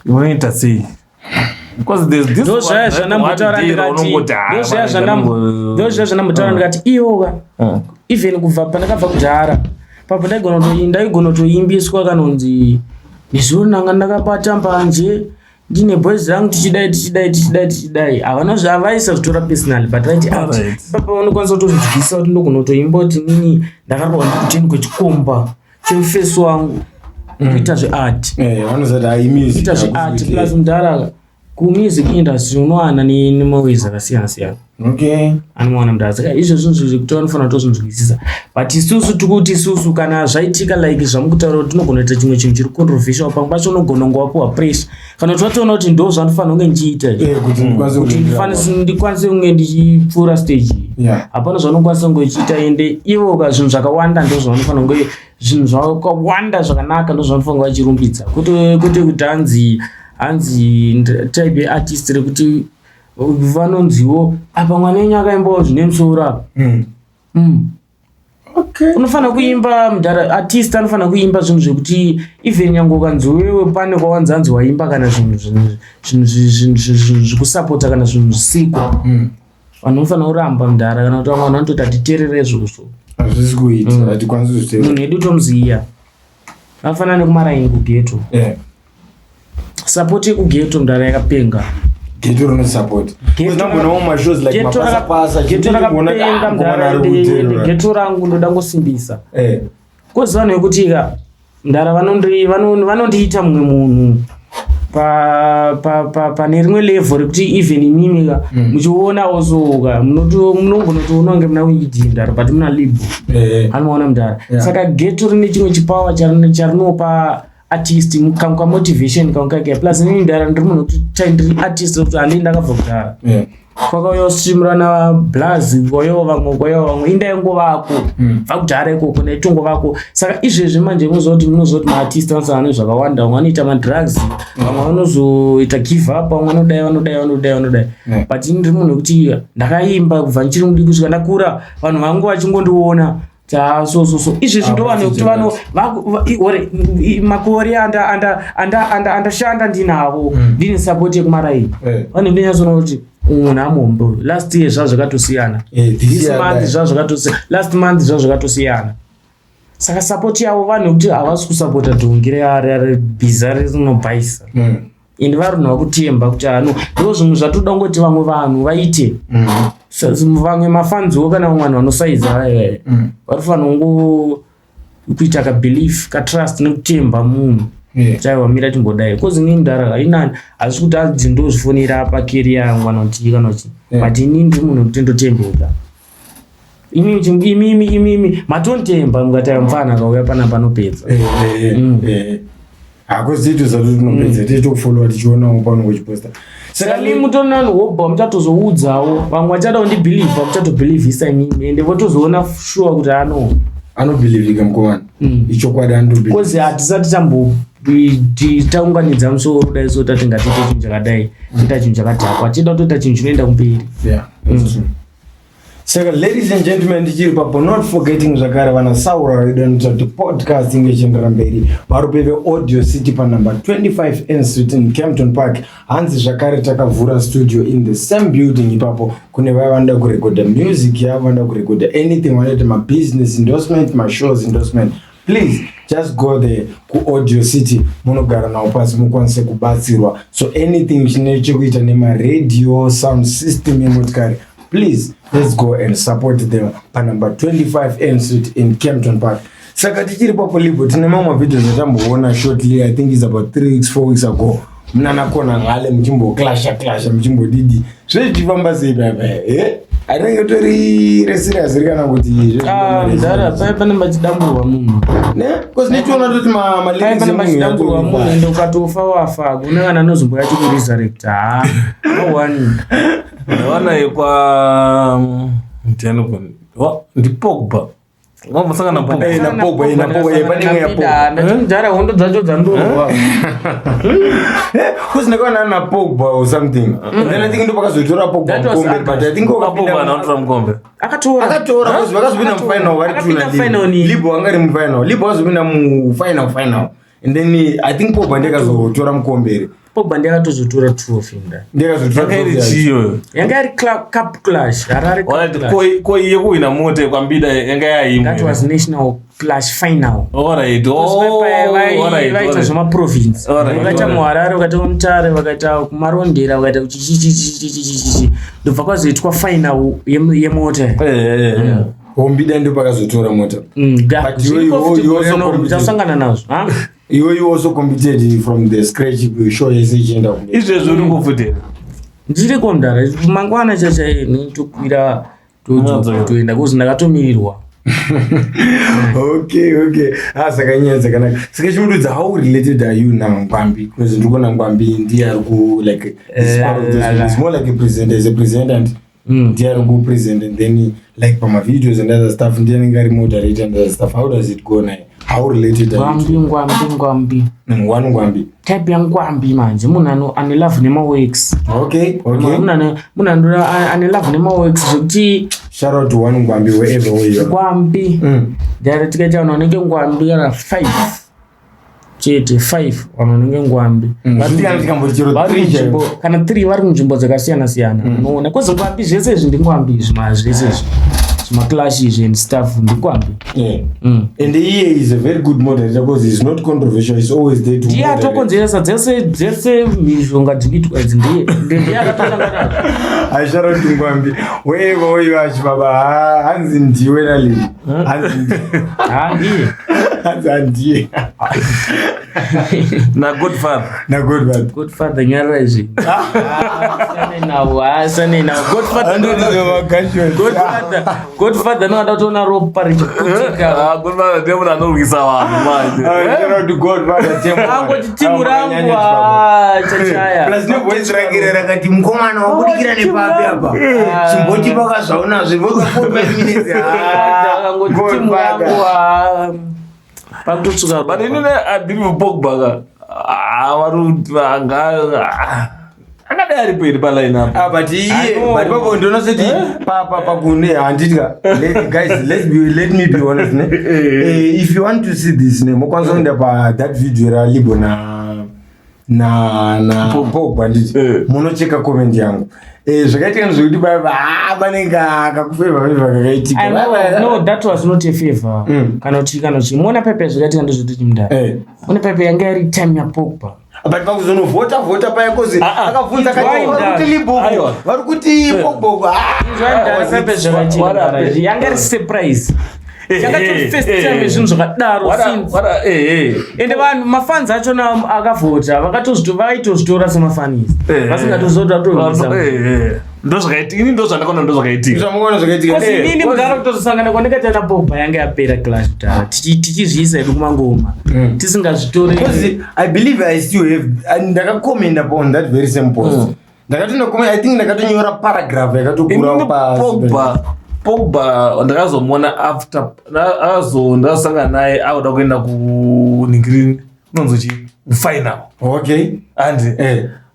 unoita sei? Because there's this
Ndo zvaya
one- that
zvandambotaura
one day
ndikati
raunongoti, "Ah,
ndo zvaya
manager
ndo zvaya zvandambotaura ndikati iwoka, even kubva pandakabva kudhara papo, ndaigona kutoimbiswa kanonzi nezuro ndanga ndakabata mbanje, ndine boys rangu, tichidai, tichidai, tichidai, tichidai. Havana zvavaisa zvitora personally, but vaiti art. Papa unokwanisa kutozvinzwisa kuti ndogona kutoimba kuti nini ndakarwa ndikuteni kwechikomba chemufesi wangu, kuita zveart.
Vanozati hai music.
Kuita zveart. Plus, mudhara, kumusic industry unowana nemaways akasiyana siyana. Anomaona, mudhara. Saka izvo zvinhu zvekuti vanofanira kutozvinzwisisa, but isusu tikuti isusu kana zvaitika like zvamukutaura kuti tinogona kuita chimwe chinhu chiri controversial, pamwe pacho unogona kunge wapiwa pressure kana kuti watoona kuti ndo zvanofanira kunge ndichiita izvi.
Kuti ndikwanise
kuti
kuenderera.
ndikwanise kunge ndichipfuura stage iyi. Hapana zvaunokwanisa kunge uchiita, ende ivo ka zvinhu zvakawanda ndo zvavanofanira kunge, zvinhu zvakawanda zvakanaka ndo zvavanofanira kunge vachirumbidza, kwete kuti hanzi type yeartist rekuti vanonziwo apa mwana wenyu akaimbawo zvine musoro apa. Unofanira kuimba, mudhara, artist anofanira kuimba zvinhu zvekuti even nyange ukanzi wewe pane kwawanzi hanzi waimba kana zvinhu zvekusapota kana zvinhu zvisiko, vanhu vanofanira kuramba, mudhara, kana kuti vamwe vanhu vanototi hatiteerere izvozvo.
Hazvisi kuita, hatikwanisi kuzviteerera.
Munhu edu tomuziya, akafanana nekumaraini kughetto. Support yekughetto, mudhara, yakapenga.
Ghetto rinosapota. Ndambonawo mashows like
Ghetto
Mapasapasa.
Ghetto rakapenga, mudhara, ende ghetto rangu ndoda ngosimbisa. 'Cause vanhu vekuti ka, mudhara, vanondiita mumwe munhu pane rimwe level rekuti even imimi ka muchionawo so ka munogona kutoona kunge muna Winky D, mudhara, but muna Libo. Anomaona, mudhara. Saka ghetto rine chimwe chipower charinopa artist, kamwe kamotivation kamwe kake. Plus inini, mudhara, ndiri munhu wekuti ndiri artist wekuti handii ndakabva kudhara. Kwakauyawo stream blaz, kwauyawo vamwe, kwauyawo vamwe, indaingovako bva kudhara ikoko, ndaitongovako. Saka izvezvi manje munozoti maartist anosangana nezvakawanda. Vamwe vanoita madrugs, vamwe vanozoita give up, vamwe vanodai, vanodai, vanodai, vanodai. But ini ndiri munhu wekuti ndakaimba kubva ndichiri mudiki kusvika ndakura, vanhu vangu vachingondiona ta so so so. Izvezvi ndo vanhu vekuti vano ore makore andashanda ndinavo, ndine support yekumaraini. Vanhu ndinyatsona kuti munhu amombe uyu. Last year zvazvakatosiyana.
This
This
year
month
dai.
zvazvakatosiyana, last month zvazvakatosiyana. Saka support yavo, vanhu vekuti havasi kusapota dhongi rebhiza rinobhaisa, ende vari vanhu vakutemba kuti ano ndo zvimwe zvatoda kungoti vamwe vanhu vaite. Vamwe mafanziwo kana vamwe vanhu vanosaiza vanofanira kungo kuita kabelief, katrust nekutemba munhu. Chaiwa mira timbodai, 'cause inini, mudhara, inani hazvisi kuti adzi ndozvifonera pacareer yangu kana kuti kana kuti but inini ndiri munhu wekuti ndotembeka. Imimi matontemba mukati mufana akauya pana panopedza.
Hakuziito zvato tinopedza, tichitokufollowa, tichionawo paunenge uchiposta.
Saka imi mutonani hobha muchatozoudzawo vamwe vachada kundibhilivha, muchatobhilivhisa imimi, ende votozoona sure kuti ano
Anobhilivhika mukomana. Ichokwadi, anotobhilivha.
'Cause hatisati tambo taunganidza musoro kudai, so tati ngatiite chinhu chakadai, toita chinhu chakadhakwa, tida kutoita chinhu chinoenda kumberi.
That's true. Saka ladies and gentlemen, tichiri papo, not forgetting zvakare vana Saura vedu vanoita kuti podcast inge ichiendera mberi, varupe veAudio City panumber 25 N Street in Campton Park. Hanzi zvakare takavhura studio in the same building ipapo, kune vaya vanoda kurekodha music yavo, vanoda kurekodha anything, vanoita mabusiness endorsement, mashows endorsement, please just go there kuAudio City, munogara navo pasi mukwanise kubatsirwa. So anything chine chekuita nemaradio, sound system yemotikari, please let's go and support them panumber 25 N Street in Campton Park. Saka tichiri papo, Libo, tine mamwe mavideos atamboona shortly, I think is about 3 weeks, 4 weeks ago, munanakona ngale muchimboclasha clasha, muchimbodidi zvezvichifamba sei paipai? E arinenge tori reserious ri kana kuti?
Ah, mudhara, pai pane pachidamburwa munhu.
Because nechiona toti
Pai pane pachidamburwa munhu, ende ukatofa wafa, hakuna kana anozomboya chikuresurrecta, ha, no one.
Ndaona yekwa ndiani ndiPogba, wambosangana naPogba?
Eh, naPogba, eh, naPogba, eh, pane imwe yaPogba.
Ndati mudhara, hondo dzacho dzandorwa.
Because ndakaona naPogba or something and then I think ndo pakazotora Pogba
That was
mukombe, but I think
Pogba anaotora mukombe.
Akatora.
Akatora because vakazopinda mufinal vari two.
Akapinda final ni
Libo anga ri mufinal, Libo akazopinda mufinal final and then I think Pogba ndiye akazotora mukombe here.
Pogba ndiye akatozotora trophy nda.
Ndiye akazotora
Yanga iri
trophy yacho.
chiyo?
Yanga iri cup clash, Harare Cup
Alright,
Clash.
ko yekuwina mota yekwambida yanga
That
yaimwe?
was national clash final.
Alright, oh, alright,
Vaita
alright.
zvemaprovince.
Alright,
Vakaita
alright.
muHarare, vakaita muMutare, vakaita kuMarondera, vakaita kuchichichichichichichi, ndobva kwazoitwa final yemota.
Eh.
Hombida ndo pakazotora mota. But you also competed.
Tasangana nazvo, ha?
Iwe, you also competed from the scratch, show yese ichienda kumberi.
Izvezvi uri kufutera?
Ndiri komdara, mangwana chachai tokwira.
Unodzoka.
Toenda kuzi ndakatomirirwa.
Okay, ah, saka nyaya dzakanaka. Saka chimududza, how related are you naNgwambi? Because ndiri kuona Ngwambi ndiye ari ku like is part of this,
La, la.
it's more like a presenter, is a presenter and ndiye ari kupresent and then like pamavideos and other stuff ndiye anenge ari moderator and other stuff. How does it go naye? How related are you?
Ngwambi, Ngwambi, Ngwambi.
One Ngwambi.
Type yaNgwambi manje munhu ane love nemaworks. Munhu ane love nemaworks zvekuti
Shout out to one Ngwambi wherever where you are.
Ngwambi ndara, tikaita vanhu vanenge Ngwambi kana five chete, five vanhu vanenge Ngwambi.
Zvitikana tikamboti chero
Vari
three
munzvimbo
chaivo.
kana three, vari munzvimbo dzakasiyana siyana, unoona kwezi Ngwambi zvese izvi ndiNgwambi izvi, zvese izvi zvimaclash izvi and stuff ndiNgwambi.
And iye is a very good moderator because he's not controversial, he's always there to
Ndiye
moderate.
atokonzeresa dzese dzese mhizhonga dzikuitwa idzi, ndiye ndiye akatotanga nazvo.
I shout out to Ngwambi wherever where you are, chibaba. Ah, hanzi ndiwe nalini, hanzi
Ha, ndiye.
Hanzi handiye.
NaGodfather.
NaGodfather.
Godfather, nyarara izvi. Sane navo, sane navo Godfather. Godfather, Godfather noada kutoona ropa richiputika.
Ah, Godfather ndiye munhu anorwisa vanhu manje.
Angoti timu rangu, ah, chachaya.
Plus nevoice rake rakati, "Mukomana, wabudikira nepapi apa? Chimboti pakazvaunazvo 45 minutes."
Ah, akangoti timu rangu, ah, pakutotsuka.
But inini I believe Pogba ka, ah, vari anga angadai aripo here paline up?
Ah, but iye
I know.
but papo ndonosoti pakune handitya. Guys, let me be honest ne. If you want to see this ne, mokwanisa kuenda pa that video raLibo na Pogba, nditi munocheka comment yangu. Zvakaitika ndezvekuti baba, ah, panenge kakufevha fevha kakaitika.
I know, no, that was not a favor. Kana kuti muona pepe, zvakaitika ndezvekuti mudara une pepe yanga iri time yaPogba.
But pakuzonovhota vhota paya kozi akabvunza kati,
Why
"Vari kuti
that?
Libo,
Aiwa.
vari kuti Pogba." Ah, was
Pepe
it-
zvakaitika
what
mudara,
happened?
yanga iri surprise, yanga first time zvinhu zvakadaro since ende vanhu mafans achona akavhota vaitozvitora semafanisi, vasingatozota.
Ndozvakaitika, ini ndozvandakaona, ndozvakaitika.
Zvamuona zvakaitika.
Kozi inini mudhara, kutozosangana kwandikaita naPogba yanga yapera clash kudhara, tichizviisa hedu kumangoma, tisingazvitori.
Because I believe I still have and ndakakomenda on that very same post. Ndakatondocomment, I think ndakatonyora paragraph yakatokura.
Inini Pogba ndakazomuona after ndakazosangana naye akuda kuenda kunhingirini, unonzi chi, final. And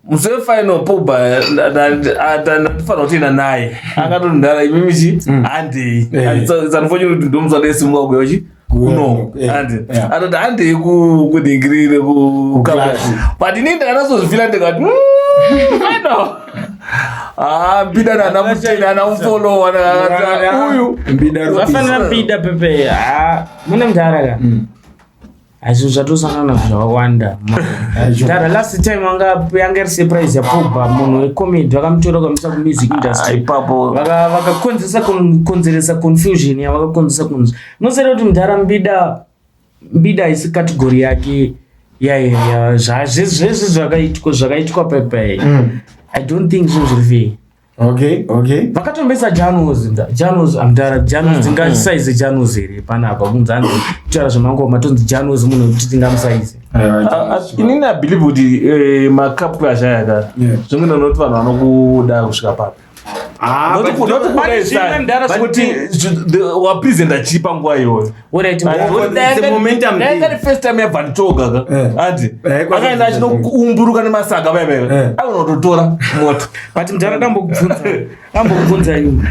Musi wefinal Pogba ndandifanira kutoenda naye. Akatondara imimi chi handei. And it's unfortunate kuti ndomusi wandaisimwa kuuya chi kuno. Handi. Atoti handei kunhingirire ku
Clash.
But inini ndakanasozvifila ndikati final. Ah, Mbida nana muteni ana mufolowa uyu.
Mbida rupisa.
Zvafanira Mbida pepe. Ha, mune mudhara ka. Hazvinhu zvatosangana nazvo zvakawanda. Mudhara last time anga yanga iri surprise yaPogba munhu wecomedy vakamutora vakamuisa kumusic industry.
Ipapo.
Vakakonzeresa konzeresa confusion yavakakonzeresa kunzi. Unoziva kuti mudhara Mbida Mbida haisi category yake ya zvese zvakaitwa pepe. I don't think zvinhu zviri fair.
Okay.
Vakatombesa Janos Janos amdara Janos tingasaize Janos here panapa kunzi anzi kutaura zvemangoma tonzi Janos munhu wekuti tingamusaize.
Inini I believe kuti macup clash aya ka zvimwe noti vanhu vanokuda kusvika papi.
Ah,
Not
but
not kuda
pane zvimwe mudhara
kuti wapresenta chii panguva iyoyo.
Alright,
it's a momentum thing.
Dai first time yabva nditoga ka andi akaenda achinoumburuka nemasaga vaivaiva aigona kutotora mota.
But mudhara ndambokubvunza ini.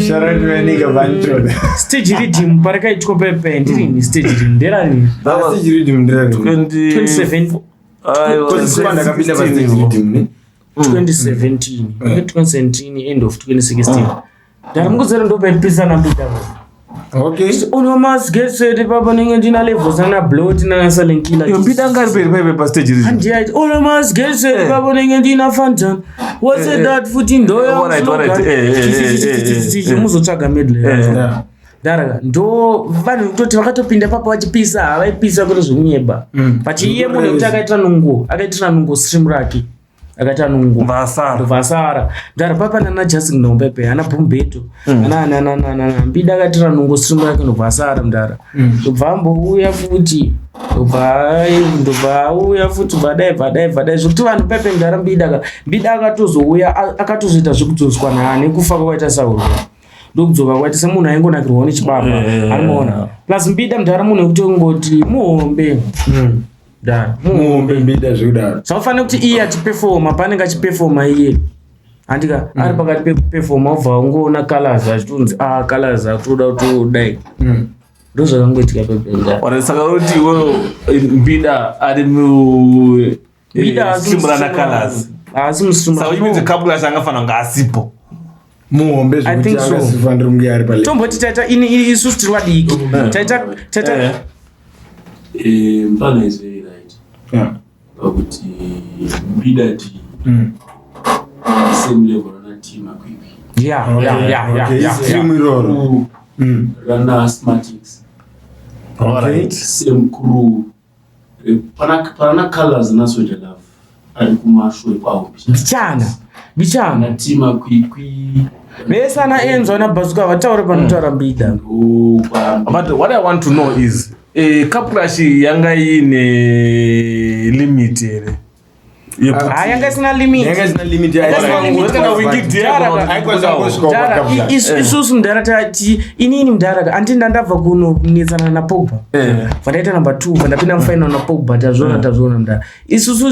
Shout out to Manika Van Choga.
Stage riddim parakaitwa pepe ndirini stage riddim nderani?
That was
Stage riddim nderani?
27
Aiwa,
Because ndakapinda pa stage
16.
riddim, ne?
2017 2017 end of 2016 ndara mukuzera ndopaipisa Mbida. Onomas get set papa ninge ndina levels nana blow nana silent killer.
Iyo Mbida anga ari peri paipe pastage riddim.
Andiyaiti onomas get set papa ninge ndina fantan what's that futi ndoya
Alright,
muzotsvaga medley Ndara ndo vanhu kutoti vakatopinda papa vachipisa havaipisa kwete zvekunyeba, but iye munhu wekuti akaitira nungo stream rake akaita nungo
Vasara.
Ndobva asara ndara papa nana Justin Nompepe ana Bumbeto ana Mbida akaitira nungo stream rake ndobva asara mudhara ndobva ambouya futi ndobva auya futi bvadai bvadai bvadai zvekuti vanhu pepe mudhara Mbida Mbida akatozouya akatozoita zvekudzoswa nekufa kwakaita Sauro ndokudzoka kwaita semunhu aingonakirwawo nechibaba anoona plus Mbida mudhara munhu wekuti ungoti muhombe mudhara.
Muhombe Mbida zvekudaro.
Zvakafanira kuti iye achipefoma paanenge achipefoma iye handika ari pakati pekupefoma obva ungoona Colors achitonzi a Colors akutoda kutodai ndo zvakangoitika pependa.
Alright, saka kuti iwewe Mbida ari mu
Mbida
stream rana Colors.
Haasi
Saka which means cup clash angafanira kunge asipo.
Muhombe
I
zvekuti
think so.
angasifanira kunge ari pale.
Tomboti taita isusu tiri vadiki taita
Mfana is very right pakuti Mbida ti same level rana Team Akwikwi.
Stream iroro.
Rana Smartix. Same crew. Pana Colors naSoja Love ari kumashure kwavo.
Bichana bichana.
Ana Team Akwikwi.
Vese ana Enzo ana Bazuka vataure panotaura Mbida.
Ndokwa
But what I want to know is cup clash yanga ine limit here?
Ha, yanga isina limit.
Yanga isina limit.
Yanga isina limit.
Kana Winky D
Aikwanisa kusvika
Mudhara,
pa Cup Clash.
isusu mudhara tati inini mudhara andi ndandabva kunonetsana naPogba vandaita number two vandapinda mufinal naPogba tazviona tazviona mudhara isusu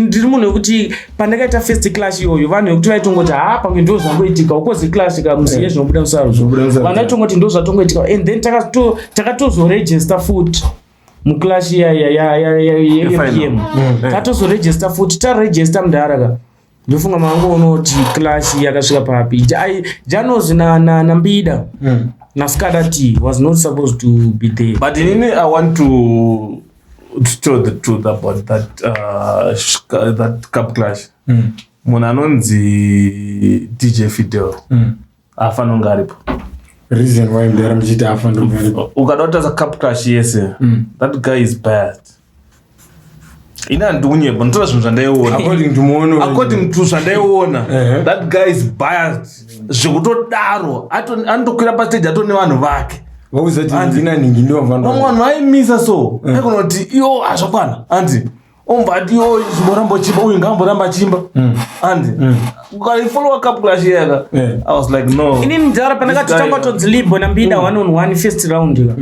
ndiri munhu wekuti pandakaita first clash iyoyo vanhu vekuti vaitongoti ha pamwe ndo zvangoitika ukozi clash kamuziye zvinobuda musarudzo.
Zvinobuda musarudzo.
Vanhu vaitongoti ndo zvatongoitika and then takatozoregister futi muclash yePM tatozoregister futi taregister mudhara ka ndofunga mangoona kuti clash yakasvika papi Janos naMbida naSkada T was not supposed to be there.
But inini I want to tell the truth about that cup clash. Munhu anonzi DJ Fidel haafaniri kunge aripo.
Reason why mudhara muchiti afanira kunge aripo?
Ukada kutarisa cup clash yese, that guy is biased. Ini handidi kunyepa, ndinotora zvinhu zvandaiona.
According to muono.
According to zvandaiona, that guy is biased zvekutodaro. Anotokwira pastage atone vanhu vake.
Vauza kuti ndina ningi
Vamwe vanhu vaimisa so aikona kuti iyo hazvakwana andi ombva ati iyo chimboramba uchimba uyu ngaamboramba achimba andi ukaifollowa cup clash iyaka. I was like, no.
Inini mudhara pandakatotanga tonzi Libo naMbida one on one first round ka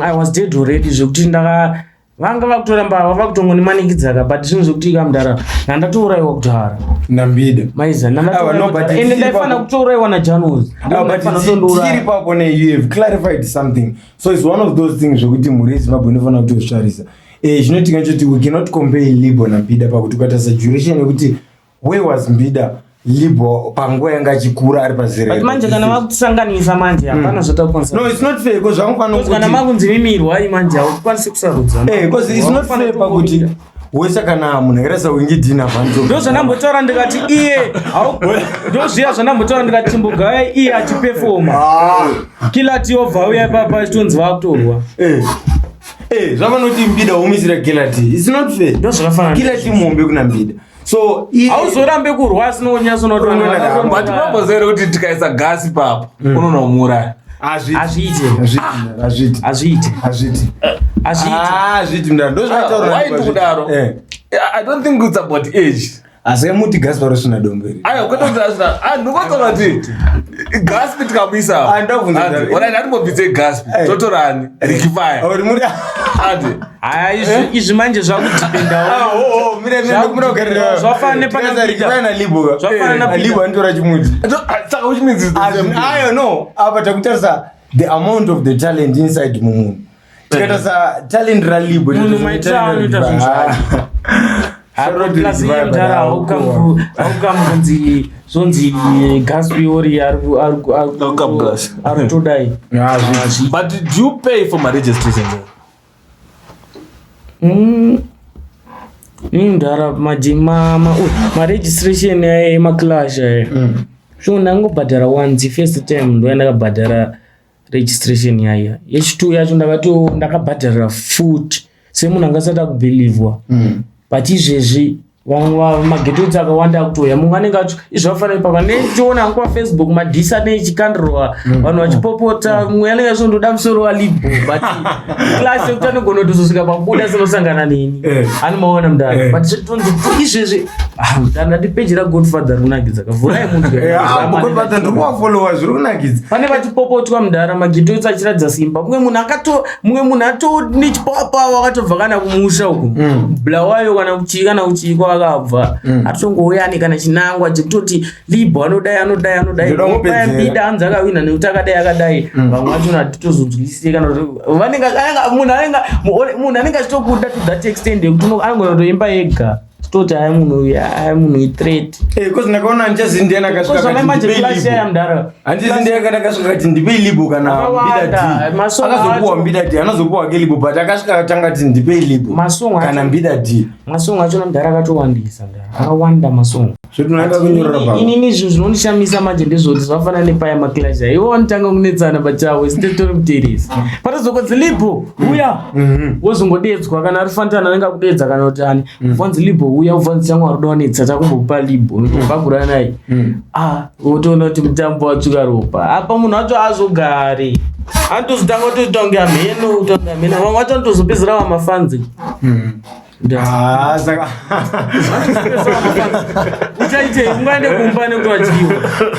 I was dead already zvekuti ndaka Vanga vakutoramba vakutongonimanikidzaka, but zvinhu zvekuti kamudhara ndandatourayiwa kudhara.
Nambida.
Maiza.
Awa, no, but
Ende
tichiri
ndaifana kutourayiwa naJanos.
No, but tichiri papo ne, you have clarified something. So it's one of those things zvekuti mhuri yeZimbabwe inofanira kutozvitarisa. Chinoitika nchoti we cannot compare Libo naMbida pakuti ukatarisa duration yekuti where was Mbida, Libo panguva yanga achikura ari pazera.
But manje kana vakusanganisa manje, hapana zvatakwanisa.
No, it's not fair because zvangofanira
Because kana
kuti
makunzi mimirwai manje, haukwanisi kusarudza.
Because it's not fair pakuti wese kana munhu akaita saWinky D naVanzo.
Ndo zvandambotaura ndikati iye ndo zviya zvandambotaura ndikati chimbogaya iye achipefoma, Killer T obva auya ipapa achitonzi vakutorwa.
Zvavanoti Mbida umisira Killer T, it's not fair.
Ndo zvakafanana.
Killer T muhombe kuna Mbida, so
Hauzorambe kurwa asina
But unomboziva here kuti tikaisa gasi papo unonomuuraya?
Hazviiti.
Hazviite.
Hazviiti.
Hazviite.
Hazviiti.
Hazviite.
Hazviiti mndana, ndo zvataura.
Why ndikudaro? I don't think it's about age.
Asi muti gasi parosina dombo iri.
Aiwa, kwete kuti asina. Ah, ndingotaura kuti Gaspi tikamuisa.
Ah, ndabvunza ndari.
Alright, atimbobvise Gaspi, totorani Ricky Fire.
Ori muri
Andi.
Haya, izvi manje zvakudipendawo.
Ah, oh, oh, mire mire, ndikuda kugarira.
Zvafanana nepana
Tikaisa Ricky
Peter.
Fire naLibo ka.
Zvafanana na Peter.
Libo anotora chimuti.
Saka which means it's the same thing.
Ayo, no, apa takutarisa the amount of the talent inside mumunhu. Tikatarisa talent raLibo,
Munhu maitiro anoita zvinhu zvake. Plus iye mudhara haukamu kunzi zvonzi Gaspi ori
Haukamu gas.
ari kutodai.
But do you pay for my registration?
Ini mudhara maregistration emaclash aya, so ndangobhadhara once. First time ndo yandakabhadhara registration yaya. Yechitu yacho ndakabhadharira futi semunhu angasati akubhilivhwa, but izvezvi vamwe magetotsi akawanda akutouya. Mumwe anenge acho izvi vafanira papa nechiona hangu paFacebook madhisa nechikandirwa, vanhu vachipopota. Mumwe anenge achondoda musoro waLibo, but clash yekuti anogona kutozosvika pakubuda sinosangana neni. Anomaona mudaro. But zvetonzi izvezvi, ah, mudaro ndati peji raGodfather rinakidza, kavhurai munhu.
Godfather ndiri kuvafollowa, zviri kunakidza.
Pane vachipopotwa mudhara, magetotsi achiratidza simba. Mumwe munhu ato nechipawapawa akatobva kana kumusha uku, Bulawayo kana kuchii kana kuchii kwakabva, atongouya ane kana chinangwa chekutoti Libo anodai, anodai, anodai.
Ndoda
Obaya.
kumupedzera.
Mbida anzi akawina nekuti akadai, akadai. Vamwe vachona hatitozonzwisise kana kuti vanenge munhu anenge achitokuda to that extent yekuti anogona kutoimba ega, tototi aya munhu uyu, aya munhu ithreat.
Because ndakaona handichazivi ndiani akasvika
Zvamai
akati
manje
ndipei
clash
Libo.
yaya mudhara.
Handizi ndiye akati akasvika akati ndipei Libo kana
Akawanda,
Mbida D.
masong
Akazopuwa
acho.
Mbida D, anozopuwa ke Libo, but akasvika akatanga ati ndipei Libo
Masong acho.
kana Mbida D.
Masongo achona mudhara akatowandisa mudhara, akawanda masongo.
Zvoti unoenda kunyorera papa.
Inini zvinhu zvinondishamisa manje ndezvoti zvafanana nepaya maclash, iwo vanotanga kunetsana pachavo, isi titori muteresi patozokodzi Libo uya, wozongodedzwa. Kana ari Fantana anenge akudedza kana kuti ani, ubvanzi Libo uya, ubvanzi changu ari kuda takumbokupa Libo bvaguranai. Ah, wotoona kuti mutambo watsvuka ropa apa. Munhu wacho azogari, anotozotanga kutoita kunge amheno, kuita kunge amheno. Vamwe vacho anotozopedzera vamafanzi.
Ah, saka
Uchaitei? Ungaende kumba nekuti wadyiwa,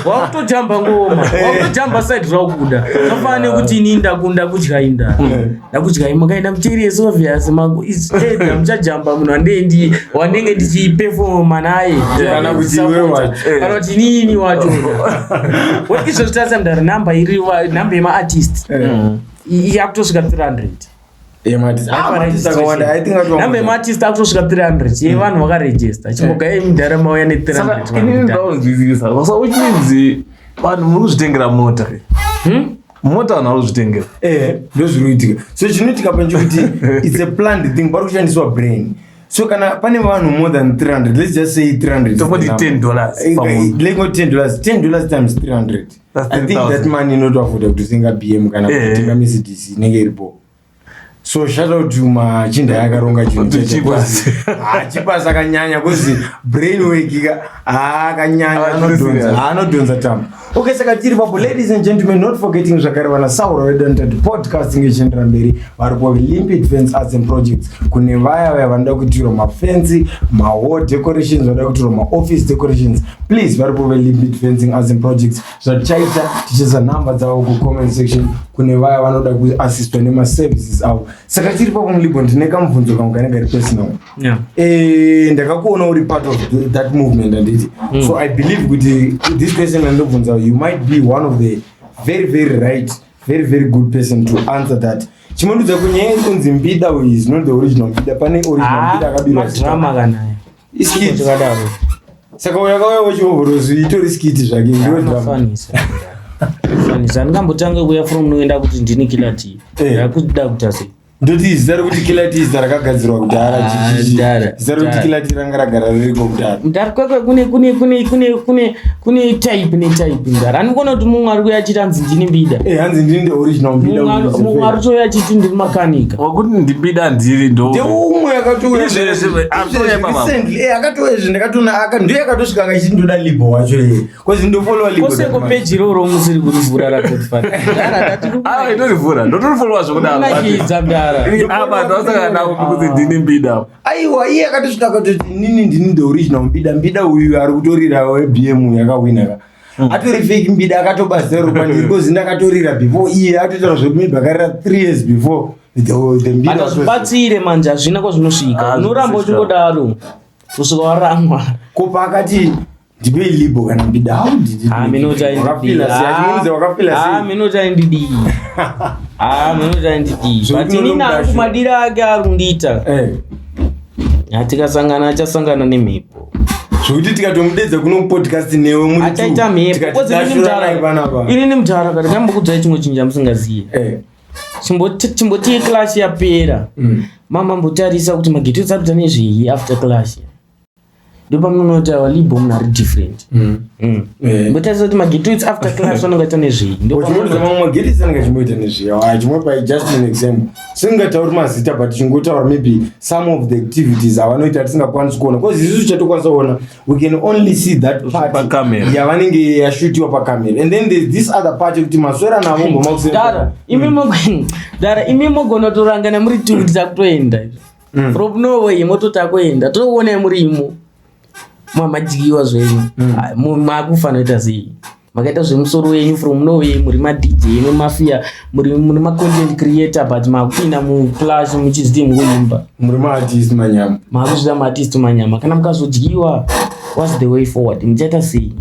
wakutojamba ngoma, wakutojamba side raukuda. Zvafanana nekuti ini ndakudya inda, ndakudya makaenda muteresi, obvious either muchajamba munhu wandendi wanenge ndichipefoma naye.
Kana kuti iwe wacho.
Kana kuti inini wacho. Izvozvi tarisa mudhara, namba iri namba yemaartist yakutosvika 300.
Maartist akawanda, I think
Namba
akawanda.
yemaartist akutosvika 300 yevanhu vakarejista. Chimbogai mudhara mauya ne300.
Saka inini ndaunzwisisa, so which means vanhu muri kuzvitengera mota? Mota vanhu vari kuzvitengera.
Ndo zviri kuitika. So chinoitika panchekuti it's a planned thing, pari kushandiswa brain. So kana pane vanhu more than 300, let's just say 300 is the
Tongoti
number.
$10 pamunhu.
Let's go $10, $10 times 300.
That's
I think
10,000.
that money inotoafuda kutotenga BM kana kutenga Mercedes inenge iripo. So shout out to machinda akaronga chinhu
To
chacho.
Chipas.
Ah, Chipas akanyanya kuzi brain work ka, ah, akanyanya.
Ah,
Anodhonza.
serious.
Anodhonza tambo. Okay, saka tiri papo, ladies and gentlemen, not forgetting zvakare vana Sauro vedu podcasting ichiendera mberi, vari kuva Limpid Fence Arts and Projects. Kune vaya vaya vanoda kuitirwa mafensi, mawall decorations, vanoda kuitirwa maoffice decorations, please, varipo veLimpid Fencing Arts and Projects. Zvatichaita, tichiisa nhamba dzavo kucomment section kune vaya vanoda kuassistwa nemaservices avo. Saka tiri papo muLibho, ndine kamubvunzo kamwe kanenge kari personal. Ndakakuona uri part of that movement, handiti? So I believe kuti this question andobvunza, you might be one of the very, very right, very, very good person to answer that. Chimondudza kunyaya iri kunzi Mbida is not the original Mbida, pane original Mbida akabirwa zita.
Madrama kanaya.
Iskit.
Chakadaro.
Saka uyo akauya wechiovhorosi itori skit zvake, ndiyo drama.
Anofanisa, fanisa. Ndingambotange kuuya from noenda kuti ndini Killer T. Ndakuda kuita sei?
Ndoti zita rekuti Killer T zita rakagadzirwa kudhara.
Ah,
Chichichi.
dhara,
Zita rekuti
dhara.
Killer T ranga ragara ririko kudhara.
Mudhara, kwekwe kune type netype, mudhara. Andikuona kuti mumwe ari kuuya achiti hanzi ndini Mbida.
Hanzi ndini the original Mbida.
Mumwe ari kutouya achiti ndiri makanika.
Wakuti ndiMbida ndiri ndo.
Ndeumwe akatouya
Izvezvi, atouya ipapa.
recently. Akatouya izvi, ndakatoona ndiye akatosvika akachiti ndoda Libo wacho iye, 'cause ndofollowa Libo
Koseko
that much.
Peji iroro musiri kurivhura raGodfather?
Aiwa, itorivhura, ndotorifollowa zvekudaro.
Nakidza, mudhara.
Apa ndosaka navo kuti ndini Mbida.
Aiwa, iye akatosvika akatoti nini ndini the original Mbida. Mbida uyu ari kutorira weBM yakawina ka atori fake Mbida, akatoba zero kwandiri, 'cause ndakatorira before iye. Atotaura zvekuti maybe akarira 3 years before the Mbida was.
Hazvibatsire manje, hazvina kwazvinosvika.
Ah,
Unoramba
zvinosvika.
uchingodaro kusvika waramwa.
Kopa akati ndipei Libo kana Mbida, how did it make you feel? Wakafeela sei? Achimuudza, wakafeela sei?
Minoti aindidii? Minoti aindidii?
Zvekuti
But inini
unoda
ari kumadira ake ari kundiita. Atikasangana achasangana nemhepo.
Zvekuti tikatomudedza kuno podcast newe muri two,
Achaita mhepo.
tikati
Kozi inini
dashuranai
mudhara,
panapa.
inini mudhara, kati kambokudzai chimwe chinhu chamusingaziye. Chimboti clash yapera, mama mbotarisa kuti maghetto ari kuita nezvei after clash. Ndopamunoti awa Libo munhu ari different. Mbotarisa kuti maghetto after clash vanonga ita nezvei.
Uchimudza mamwe maghetto anenge achimboita nezviya, chimopai just an example, singatauri mazita, but chingotaura maybe some of the activities avanoita tisingakwanisi kuona, because isusu chatokwanisa kuona, we can only see that part
Pakamera.
yavanenge yashutiwa pakamera, and then there's this other part yekuti maswera navo ngoma.
Dara, imi dara, imi mogona kutorangana muri two kuti takutoenda from nowhere, mototi takuenda, tokuonai murimo mamadyiwa zvenyu. Ah, makufanira kuita sei? Makaita zvemusoro wenyu from nowhere, muri maDJ memafia, muri macontent creator, but makupinda muclash muchiziti mukuimba.
Muri maartist manyama.
Makuzvita maartist manyama. Kana mukazodyiwa, what's the way forward? Muchaita sei?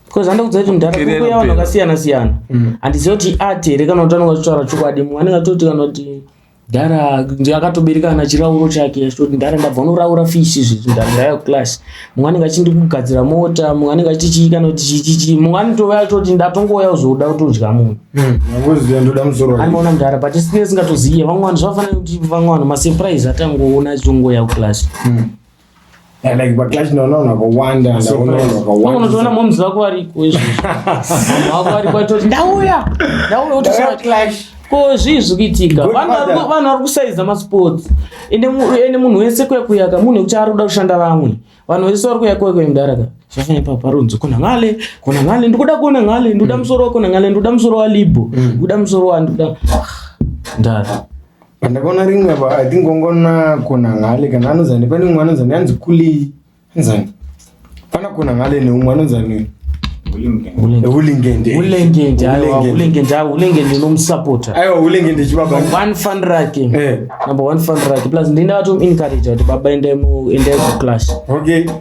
Because handakudza kuti mudhara,
Career
kukuya vanhu
inopera.
vakasiyana siyana. Handizivi kuti art here kana kuti anonga achitaura chokwadi. Mumwe anenge atoti kana kuti dhara ndiye akatobereka kana chirauro chake, achitoti ndara ndabva unoraura fishi izvezvi, ndara ndaya kuclash. Mumwe anenge achindi kugadzira mota, mumwe anenge achiti chii kana kuti chii chii chii, mumwe anotouya achitoti ndatongoya kuzoda kutodya munhu.
Nangoziva ndoda musoro wake.
Anoona mudhara, but isinge singatoziye vamwe vanhu. Zvavafanira kuti vamwe vanhu masurprise atangoona achitongoya kuclash.
Yeah, like paclash ndaona vanhu vakawanda, ndaona vanhu vakawanda.
Unotoona momuzi vako variko izvozvo, mama vako variko, achitoti ndauya, ndauya.
Ndauya clash.
Ko zvii zviri kuitika?
Godfather.
Vanhu vari kusaiza masports, ende munhu wese kuya kuyaka munhu wekuti ari kuda kushanda. Vamwe vanhu vese vari kuya kuya kuya, mudhara ka zvafanya ipapo parunzi kona ngale, kona ngale, ndikuda kuona ngale, ndikuda musoro wakona ngale, ndikuda musoro waLibo, ndikuda musoro wa ndikuda ndara.
Pandakaona rimwe apa, I think wangona kona ngale kana anonzani, pane umwe anonzani, anzi kuli anzani, pana kona ngale neumwe anonzani. Hulingende.
Ulengende, aiwa, Ulengende, aiwa, Ulengende nomusapota.
Aiwa, Hulengende chibaba.
One fan rake. Number one fan rake, plus ndine vatomuencourage kuti baba, endai endai kuclash.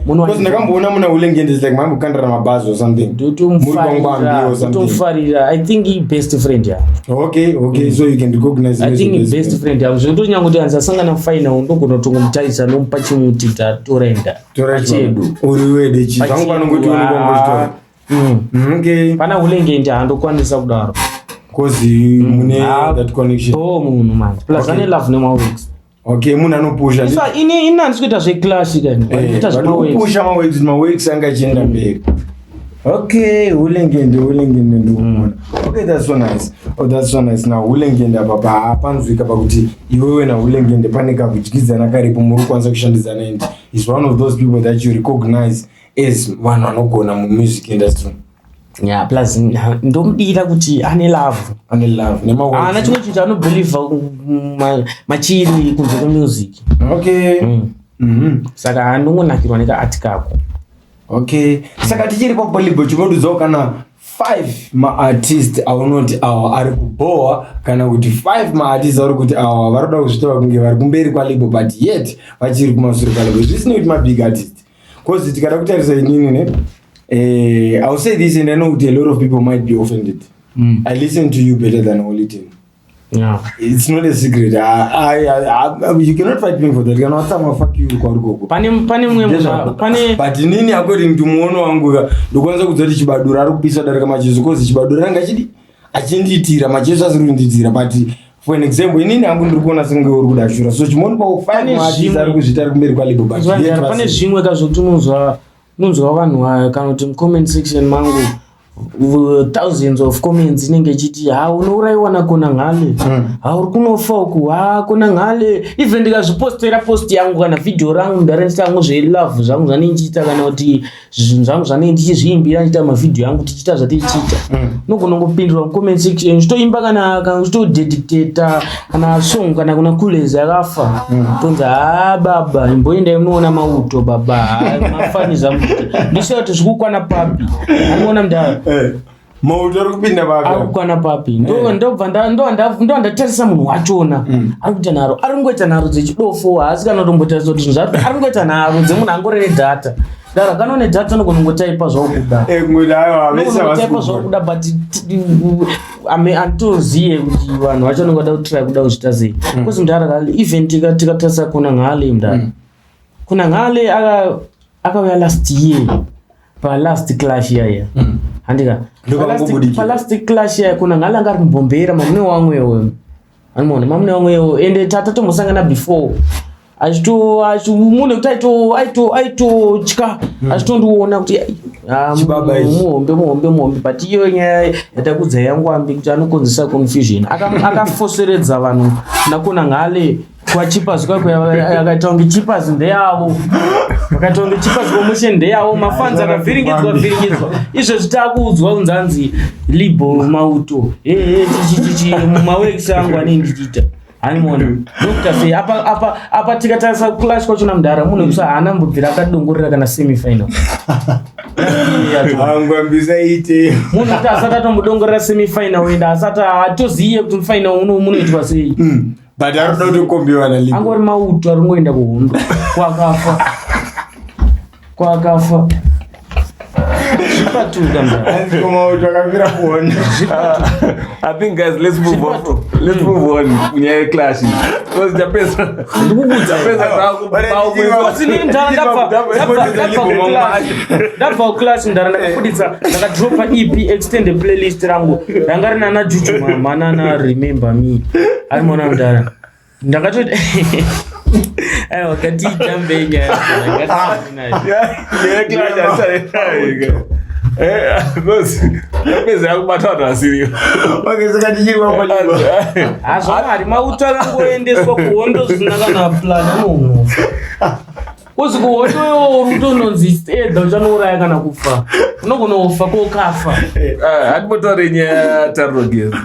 Because ndakamboona muna Hulengende, is like mambokandira mabhazi or something. Muri kwangwambi or something.
Ndotomufarira. I think i best friend yangu.
Okay, so you can recognize him
I
as
think
your
i best friend yangu, zvekuti nyange kuti andisasangana final, ndogona kutongomutarisa, nomupa chimuti, tatorenda.
Tora.
Chedu.
Uri wede chi zvangu panongoti unongochitora.
Pana Hulengende handokwanisa kudaro.
'Cause mune that connection.
O munhu manje, plus ane love nemaworks.
Okay, munhu anopusha.
Isa ini handisi kuita zveclash kani, kuita zvemaworks.
Kupusha maworks, maworks anga achienda mberi. Okay, Hulengende, Hulengende ndikuona. Okay, that's so nice. Oh, that's so nice. Now Hulengende apa panzwika pakuti iwewe naHulengende pane kakudyidzana karipo, muri kukwanisa kushandidzana, and is one of those people that you recognize as vanhu vanogona mumusic industry.
Yeah, plus ndomudira kuti ane love.
Ane love
Ana
nemaworks.
chimwe chinhu chaanobelieva machiri kunze kwemusic. Saka handongonakirwa nekaati kako.
Okay, saka tichiri papolibo, chimodudzawo kana Five maartist aunoti awa ari kubhowa, kana kuti five maartist auri kuti awa vari kuda kuzvitaura kunge vari kumberi kwaLibo, but yet vachiri kumashure kwaLibo, zvisinei kuti mabig artist? 'Cause tikada kutarisa inini ne, I'll say this and I know kuti a lot of people might be offended. I listen to you better than Holy Ten. It's not a secret. You cannot fight me for that. Kana watsamwa, fuck you kwauri koko.
Pane mumwe munhu pane
But inini, according to muono wangu ka, ndokwanisa kudza kuti Chibadura ari kupisa darika Macheso, 'cause Chibadura anga achidi achindiitira, Macheso asiri kundiitira. But for an example, inini hangu ndiri kuona senge uri kudashura, so chimonipawo five
Pane
maartist ari kuzviita ari kumberi kwaLibo, but yet
Pane zvimwe kazvokuti unonzwa vanhu kana kuti mucomment section mangu, thousands of comments inenge ichiti, "Ha, unourayiwa nakona ngale, ha, uri kunofa uku, ha, kona ngale." Even ndikazvipostera post yangu kana vhidhiyo rangu ndarendisa yangu zvelove zvangu zvanenge ndichiita, kana kuti zvinhu zvangu zvanenge ndichizviimbira, ndichiita mavhidhiyo angu, tichiita zvatichiita, unogona kungopindura mucomment section uchitoimba kana uchitodedicata kana song kana kuna Kulez yakafa, tonzi, "Ha baba, imboendai munoona mauto baba." Ha, mafaniza ndisha kuti zvikukwana papi, anoona mudaro.
Mauto ari kupinda papi?
Ari kukwana papi? Ndobva ndo ndatarisa munhu wachona ari kuita nharo, ari kungoita nharo dzechidofo, haasi kana kutombotarisa kuti zvinhu zvaari ari kungoita nharo dzemunhu angori nedhata. Dara kana une data unogona kungotaipa zvaukuda.
Kungoti aiwa, vese havasi
Unogona
kugona.
zvakuda, but handitoziye kuti vanhu vacho vanenge vada kutry kuda kuzviita sei, because mudhara, even tikatarisa kuna Ngale, mudhara, kuna Ngale akauya last year palast clash yaya, handika?
Ndokangobudikira.
Palast clash yaya, kuna Ngale anga ari kumbombera mamune wamwewo, anomaona mamune wamwewo, ende tatombosangana before achito munhu ekuti aitotya achitondiona kuti, "Ah,
Chibaba ichi."
Muhombe, muhombe, muhombe. But iyo nyaya yatakudza yangwambi kuti anokonzesa confusion. Akafoseredza vanhu nakona Ngale kwaChipas kwakwe, akaita kunge Chipas ndeyavo, vakaita kunge Chipas Promotion ndeyavo. Mafans akavhiringidzwa vhiringidzwa. Izvezvi takuudzwa kunzi anzi Libo mauto, ehe, chichichichi mumawekisi angu anenge ndichiita, hanimona ndokuita sei? Apa tikatarisa clash kwachona, mudhara, munhu wekusa haana mbobvira akadongorera kana semifinal yacho.
Angwambisa ite.
Munhu kuti asati atombodongorera semifinal, ende asati atoziye kuti mufinal munoitwa sei.
But ari kuda kutokombiwa naLibo.
Angori mauto ari kungoenda kuhondo kwakafa kwakafa, zvipatuka, mudhara.
Anzi mauto akafira kuhondo.
I think, guys, let's move on. Let's move on. Kunyaya yeclash. Because Japesa.
Ndikukudza.
Japesa.
Inini mudhara ndabva kuclash, mudhara, ndakabuditsa, ndakadropa EP, extended playlist rangu ranga rina na Juju Mama nana Remember Me, arimona mudhara. Ndakatoti aiwa, ngatiitambei nyaya.
Nyaya yeclash haisari. Because Japesa yakubata vanhu vasirivo.
Okay, saka tichiri paLibo.
Hazvamwari, mauto akangoendeswa kuhondo zvisina kana plan, anonofa kuzi kuhondo iwo uri kutononzi edha uchanouraya kana kufa, unogona kufa kokafa.
Hatimbotaure nyaya yaTarogezi.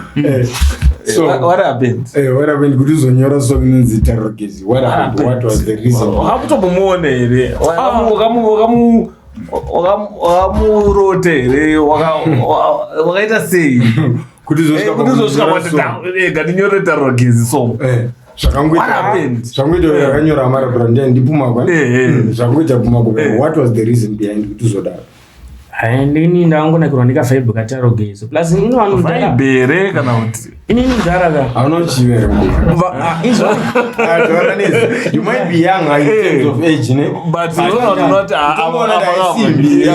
So
What happened?
What happened kuti uzonyora song inonzi Tarogezi? What happened? What was the reason?
Wakamutombomuona here? Wakamurote here? Wakaita sei
kuti uzosvika
kuti uzosvika
pakunyora song?
Ngatinyore Tarogezi song.
Zvakangoita
What happened?
Zvakangoita yakanyora Amara Brand ndipuma kwa. Zvakangoita puma kwa. What was the reason behind kuti uzodaro?
Hai, ndini ndangonakirwa ndikavibe kaTarogezi, plus ini vanhu mudhara
Vibe here kana kuti
inini mudhara ka
Hauna uchiva here, mukoma?
Izvo
Ah, taura nezi. You might be young in terms of age, ne?
But unoona kuti
Utongoona kuti haisimbi.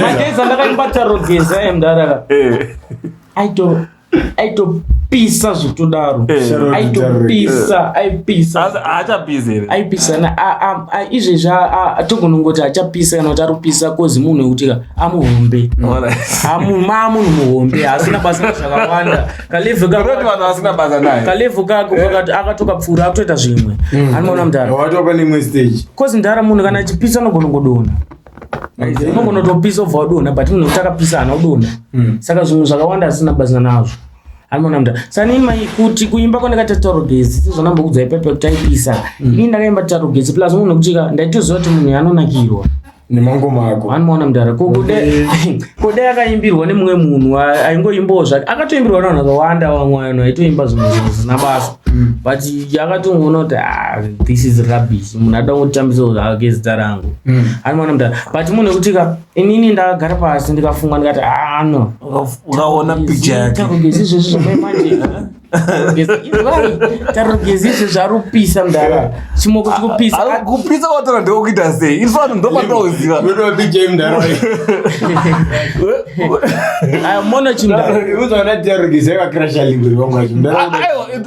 Madays andakaimba Tarogezi aye, mudhara ka, aitopisa zvekutodaro.
Shout out to
Aitopisa, aipisa.
Haachapisi here?
Aipisa izvezvi togonongoti achapisa kana kuti ari kupisa, 'cause munhu wekuti ka amuhombe. Maamunhu muhombe asina basa zvakawanda, kalevel.
Kunoti vanhu vasina basa naye.
Kalevel kako akatokapfuura, akutoita zvimwe, anoona mudhara.
Watova neimwe stage.
'Cause mudhara, munhu kana achipisa unogona kungodonha. Unogona kutopisa ubva wadonha, but munhu wekuti akapisa haana kudonha. Saka zvinhu zvakawanda asina basa nazvo, anoona mudhara. Saka nini mai kuti kuimba kwandakaita Tarogezi, sezvanambokudzai pepe kuti aipisa, inini ndakaimba Tarogezi plus munhu wekuti ka ndaitoziva kuti munhu anonakirwa.
Nemangoma ako.
Anomaona mudhara. Ko dai akaimbirwa nemumwe munhu aingoimbawo zvake, akatoimbirwa nevanhu vakawanda, vamwe vanhu vaitoimba zvinhu zvisina basa, but akatongoona kuti, "Ah, this is rubbish, munhu ada kungotambisawo zvake zita rangu." Anomaona mudhara, but munhu wekuti ka inini ndakagara pasi ndikafunga ndikati, "Ah, no."
Ukaona picture yake.
Tarogezi izvezvi zvamai manje, Tarogezi izvezvi ari kupisa mudhara, chimoko chikupisa.
Ari kupisa kwatora ndekuita sei? Isu vanhu ndopatauziva.
Unoda picture mudhara.
Aya, mona chimudhara.
Uzoona Tarogezi akakrasha Libo vangu vacho. Mudhara.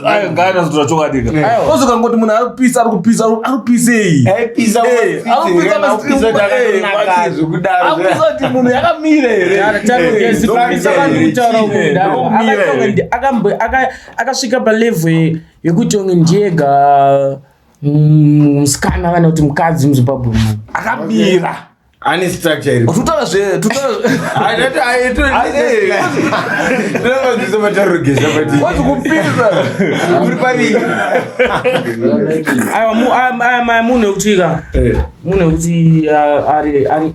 Aiwa, ngaanazotora chokwadika.
Aiwa.
Ozokangoti munhu ari kupisa, ari kupisa, ari kupisei?
Aipisa.
Ari kupisa.
Akanaka zvekudaro.
Ari kupisa kuti munhu yakamira here?
Tarogezi kupisa kwandikutaura uku mudhara.
Ndokumira here?
Akasvika palevel yekuti onge ndiyega musikana kana kuti mukadzi muZimbabwe muno.
Akamira.
Ane structure iri.
Tutaura zve tutaura.
Tarogezi.
Wazi kupisa.
Uri paviri.
Aiwa, aya munhu wekuti ka munhu wekuti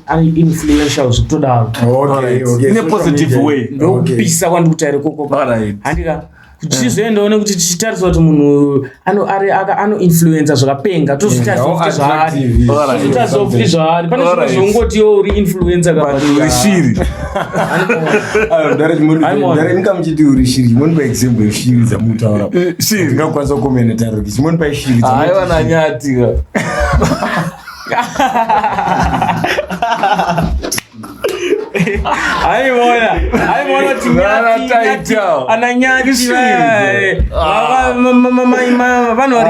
ari influential zvekutodaro.
Okay, okay.
In a positive way.
Ndokupisa kwandikutaura ikoko.
Alright.
Handika tichizoendawo nekuti tichitarisa kuti munhu anoinfluenza zvakapenga, tozotarisa futi zvaari. Tozotarisa futi zvaari pane zvimwe zvongotiwo uri influencer
But uri shiri.
Ndare muchiti uri shiri, chimondipa example yeshiri dzamutaura.
Shiri.
Ndingakwanisa kukomena Tarogezi, chimondipa shiri.
Aiwa, nanyatika.
Aiona, aiona kuti
Vana
Nyati-
Taita.
Ana Nyati.
Ishiri.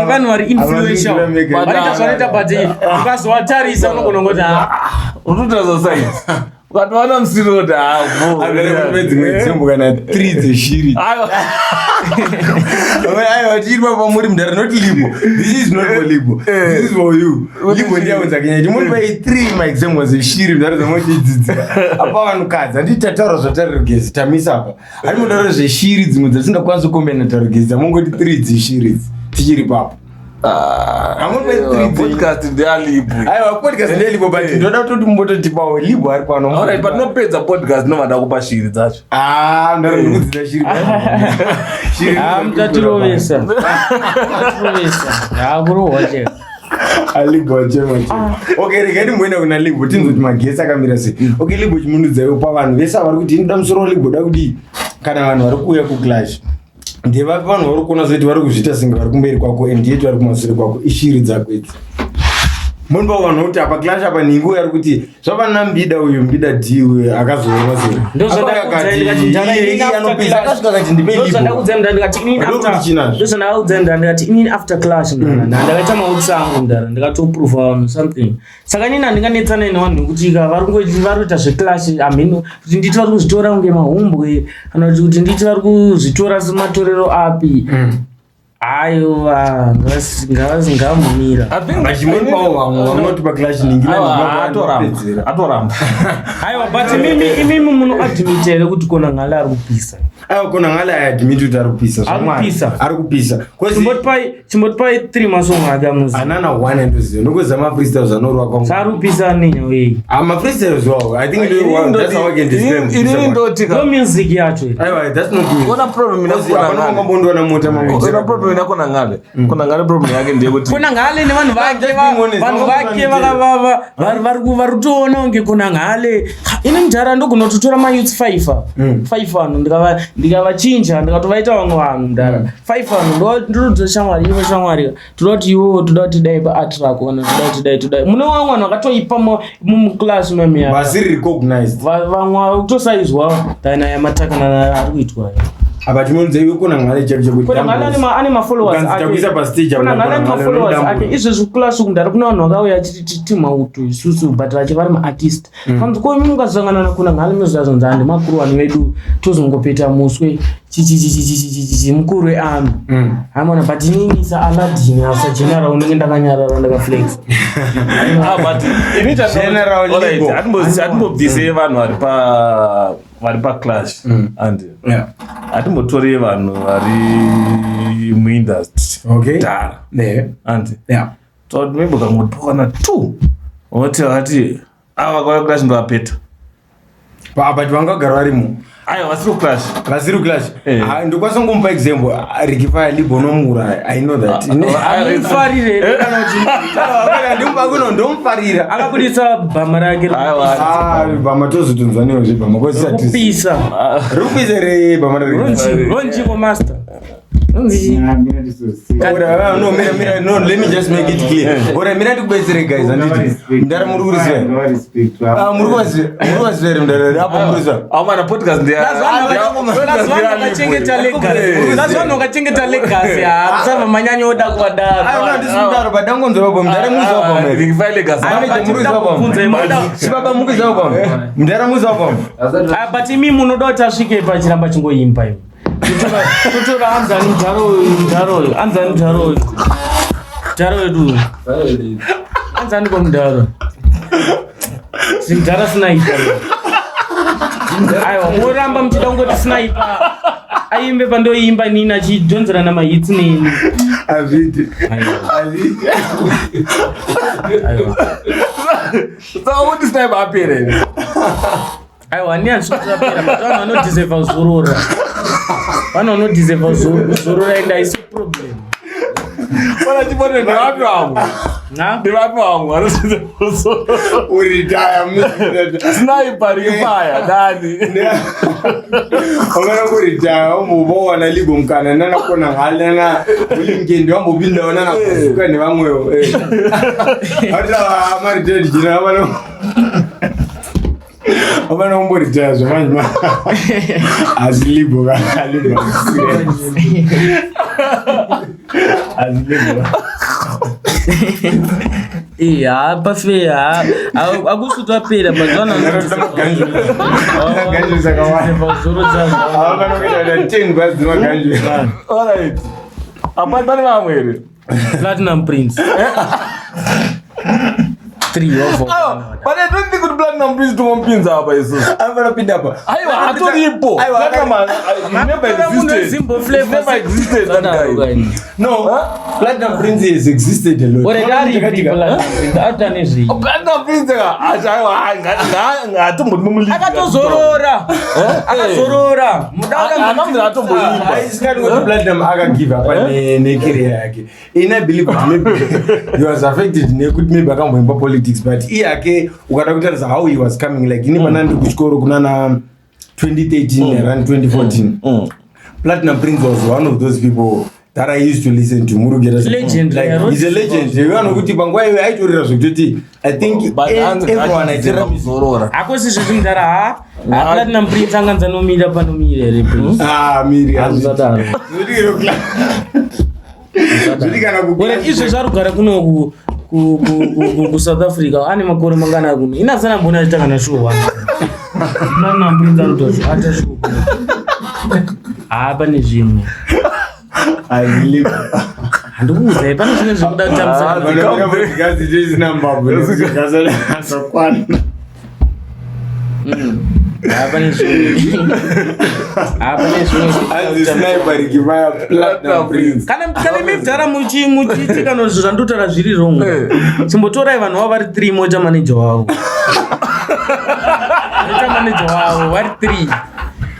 Vanhu vari influential
Ava
vanoita zvanoita, but ukazovatarisa unogona kungoti, "Ah."
Unototarisa size, ukatoona musiri kuti hapo.
Dzimwe example kana three dzeshiri.
Aiwa.
Aiwa, tiri pamuri mudhara, not Libo. This is not for Libo, this is for you, Libo. Ndiyaudza kenyaya, chimondipai three maexamples eshiri mudhara dzamotidzidzira apa. Vanhukadzi handiti tataura zvaTarogezi, tamisa apa. Handi mutaura zveshiri dzimwe dzasingakwanisi kukombena Tarogezi, dzamongoti three dzeshiri idzi tichiri papo. Hamupe three
Podcast ndeyaLibo.
Aiwa, podcast ndeyaLibo, but ndoda kutoti mumbototipawo Libo ari pano.
Alright, patinopedza podcast ndinobva ndakupa shiri dzacho.
Ah, ndari ndikudzidza shiri. Shiri.
Ah, mutatirovesa, mutatirovesa, hakurohwa chero.
ALibo chema chema. Okay, regai timboenda kuna Libo tinzwe kuti magetsi akamira sei. Okay, Libo, chimundudzaiwo pavanhu vese vari kuti inoda musoro waLibo da kudii, kana vanhu vari kuuya kuclash, ndevapi vanhu vari kuona zoti vari kuzviita senge vari kumberi kwako and yet vari kumasure kwako? Ishiri dzako idzi. Mbonipa vanhu kuti apa clash apa ningi uyu ari kuti zvavana Mbida uyu, Mbida D uyu akazoona sei? Akasvika akati ndipe Libo.
Ndozvandakuudza mudhara, ndikati inini
Ndokuti chinazvo.
Ndozvandakuudza mudhara, ndikati inini after clash mudhara ndakaita mautsi angu mudhara, ndikatoprova vanhu something. Saka inini handinganetsana nevanhu nekuti ka vari kuita zveclash, hamheno kuti nditi vari kuzvitora kunge mahumbwe kana kuti nditi vari kuzvitora sematorero api. Aiwa, ngavambomira.
Vachimonipawo vamwe vanoti paclash ningi.
Atoramba, atoramba.
Aiwa, but imimi munoadmita here kuti Kona Ngale ari kupisa?
Aiwa, Kona Ngale ayadmit kuti ari kupisa.
Ari
Zvamwari.
kupisa.
Ari kupisa.
Chimbotipai three masong ake amuziva.
Anana one andoziva, ndokuziva mafreestyles anorwa kwangu.
Saari kupisa nenyau iyi.
Ah, mafreestyles wawo, I think that's how I can describe kupisa
Inini
kwake.
ndoti
Ndo music yacho iyi.
Aiwa, that's not music.
Kona problem ina
Because
Kona
hapana
Ngale.
ungambondiwana mota mamwe.
Kona problem ina Kona Ngale. Kona Ngale problem yake ndeyekuti
Kona Ngale nevanhu vake
Just being honest,
vanhu vake
vanhu
vari kutoona kunge Kona Ngale. Ini mudhara ndogona kutotora mayouths five five vanhu, ndikavachinja ndikatovaita vamwe vanhu mudhara. Five vanhu ndotodza shamwari, ivo shamwari toda kuti iwewo toda kuti dai paart rako kana toda kuti dai todai mune vamwe vanhu vakatoipa mumuclass memiya.
Vasiri recognized.
Vamwe kutosaizwa dana yamatakanana ari kuitwa.
Apa timonudza iwe Kona Ngale chako chekuti
Kona Ngale ane mafollowers.
Ukanzi takuisa pastage
Kona
apa,
Ngale ane
Kona Ngale
mafollowers
unodambura.
ake. Izvezvi kuclass uku ndari kune vanhu vakauya achiti timauto isusu, but vachi vari maartist. Kanzi ko imi mukasangana naKona Ngale muzazonzi handi makuru vanhu vedu tozongopeta muswe chichichichichichichi mukuru wearmy hamana. But inini saAladin asageneral unenge ndakanyarara ndakaflex.
Ah, but ini
General Libo.
Hatimbobvise vanhu vari paclash and hatimbotorei vanhu vari muindustry dhara.
Ne.
Andi toti maybe ukangoti pakana two woti vakati. Ava vakauya kuclash ndovapeta.
But vangagara varimo.
Aiwa, vasiri kuclash.
Vasiri kuclash.
Eh.
Ah, ndokwanisa kungomupa example. Ah, Ricky Fire Libo nomura. I know that.
Amufarire here kana kuti
Ndimupa kuno ndomufarira.
Akabudisa bhama rake.
Aiwa.
Ah, bhama tozotonzwa newo zvebhama kwazisati.
Kupisa.
Rupise re bhama rari.
Ronchiko master. Ronzi.
Ora, no, mira, mira, no, let me just make it clear. Ora, mira ndikubetsere guys, handiti. Mudara muri kuriziva. Ah, muri kuvaziva, muri kuvaziva here mudara? Apo muri kuziva.
Aumana podcast ndeya.
Lazvanhu wakachengeta legacy, hakusava manyanya oda
Ah, no,
kuvadaro.
handisi mudaro, but ndangonzwa papo, mudara muri kuziva papo.
Ricky Fire legacy.
Manager, muri kuziva papo. Chibaba muri kuziva papo. Mudara muri kuziva papo.
Ah, but imi munoda kuti asvike pachiramba chingoimba imi. Totora anzani mudharo uyu, mudharo uyu, anzani mudharo uyu, mudharo wedu uyu. Anzani ko mudharo zimudhara sniper. Aiwa, moramba muchida kungoti sniper aimbe pandoimba nini achidhonzerana mahits neni.
Azviti.
Aiwa.
Azviti.
Aiwa.
Saka kuti sniper apere here?
Aiwa, ni handisi kuti apera, but vanhu vanodeserva kuzorora, vanhu vanodeserva kuzorora, ende haisi problem.
Ona chibone ndevapi vamwe?
Na?
Ndevapi vamwe vanosiza kuzorora?
Uritaya music.
Sniper, Ricky Fire, dani.
Wakana kuritaya wambovawana ligo mukana nanakona ngalana ulingendi wambopindawo nanakusuka nevamwewo. Atava maritedi china vano vana kumboritaya zvamanje asi ligo ligo asi ligo.
Eh, ha, pafeya akusi kuti apera, but vanhu
Maganjo dzakawanda.
vanodeserva
Avanokuita 10 basi dzemaganjo.
Alright. Apa pane vamwe here?
Platinum Prince three of
Ah, but I don't think kuti Platinum Prince tomupinza apa isusu.
Anopinda apa.
Aiwa, hatoripo.
Aiwa,
Platinum, he never existed.
Zimbo
He never existed, that guy.
No, Platinum Prince has existed a lot.
Atane zvii?
Platinum Prince ka, acha, aiwa, hatomboti mumuligi.
Akatozorora, akazorora.
Haana munhu atomboimba.
Aisikati kuti Platinum akagive up necareer yake. In I believe kuti maybe he was affected nekuti maybe akamboimba politics, but iye ake ukada kutarisa how he was coming, like ini pana ndiri kuchikoro kunana 2013 around 2014, Platinum Prince was one of those people that I used to listen to. Murugera.
Legend,
like
yeah,
he's a legend. Vanhu kuti panguva iyoyo aitorera zvekutoti I think
But hanzi
everyone aitera
kuzorora.
Hakosi zvezvimudhara ha ha, Platinum Prince anganzi anomira panomira here, Prince?
Ah, miri.
Hamusadaro.
Zviti kana
Ora izvezvi ari kugara kuno kuSouth Africa, ane makore mangana ari kuno? Ina asana mbona achiita kana show one. Platinum Prince anototi ata show kuno. Ha, pane zvimwe.
Azilipa.
Handikuudzai, pane zvimwe zvekuda kutambisa.
Zvakwana.
Ha, pane zvimwe, ha, pane zvimwe.
Anzi sniper Ricky Fire Platinum Prince.
Kana mibvara muchiiti kana zvo zvandotaura zviri wrong, chimbotorai vanhu vavo vari three, moita manager wavo, moita manager wavo vari three,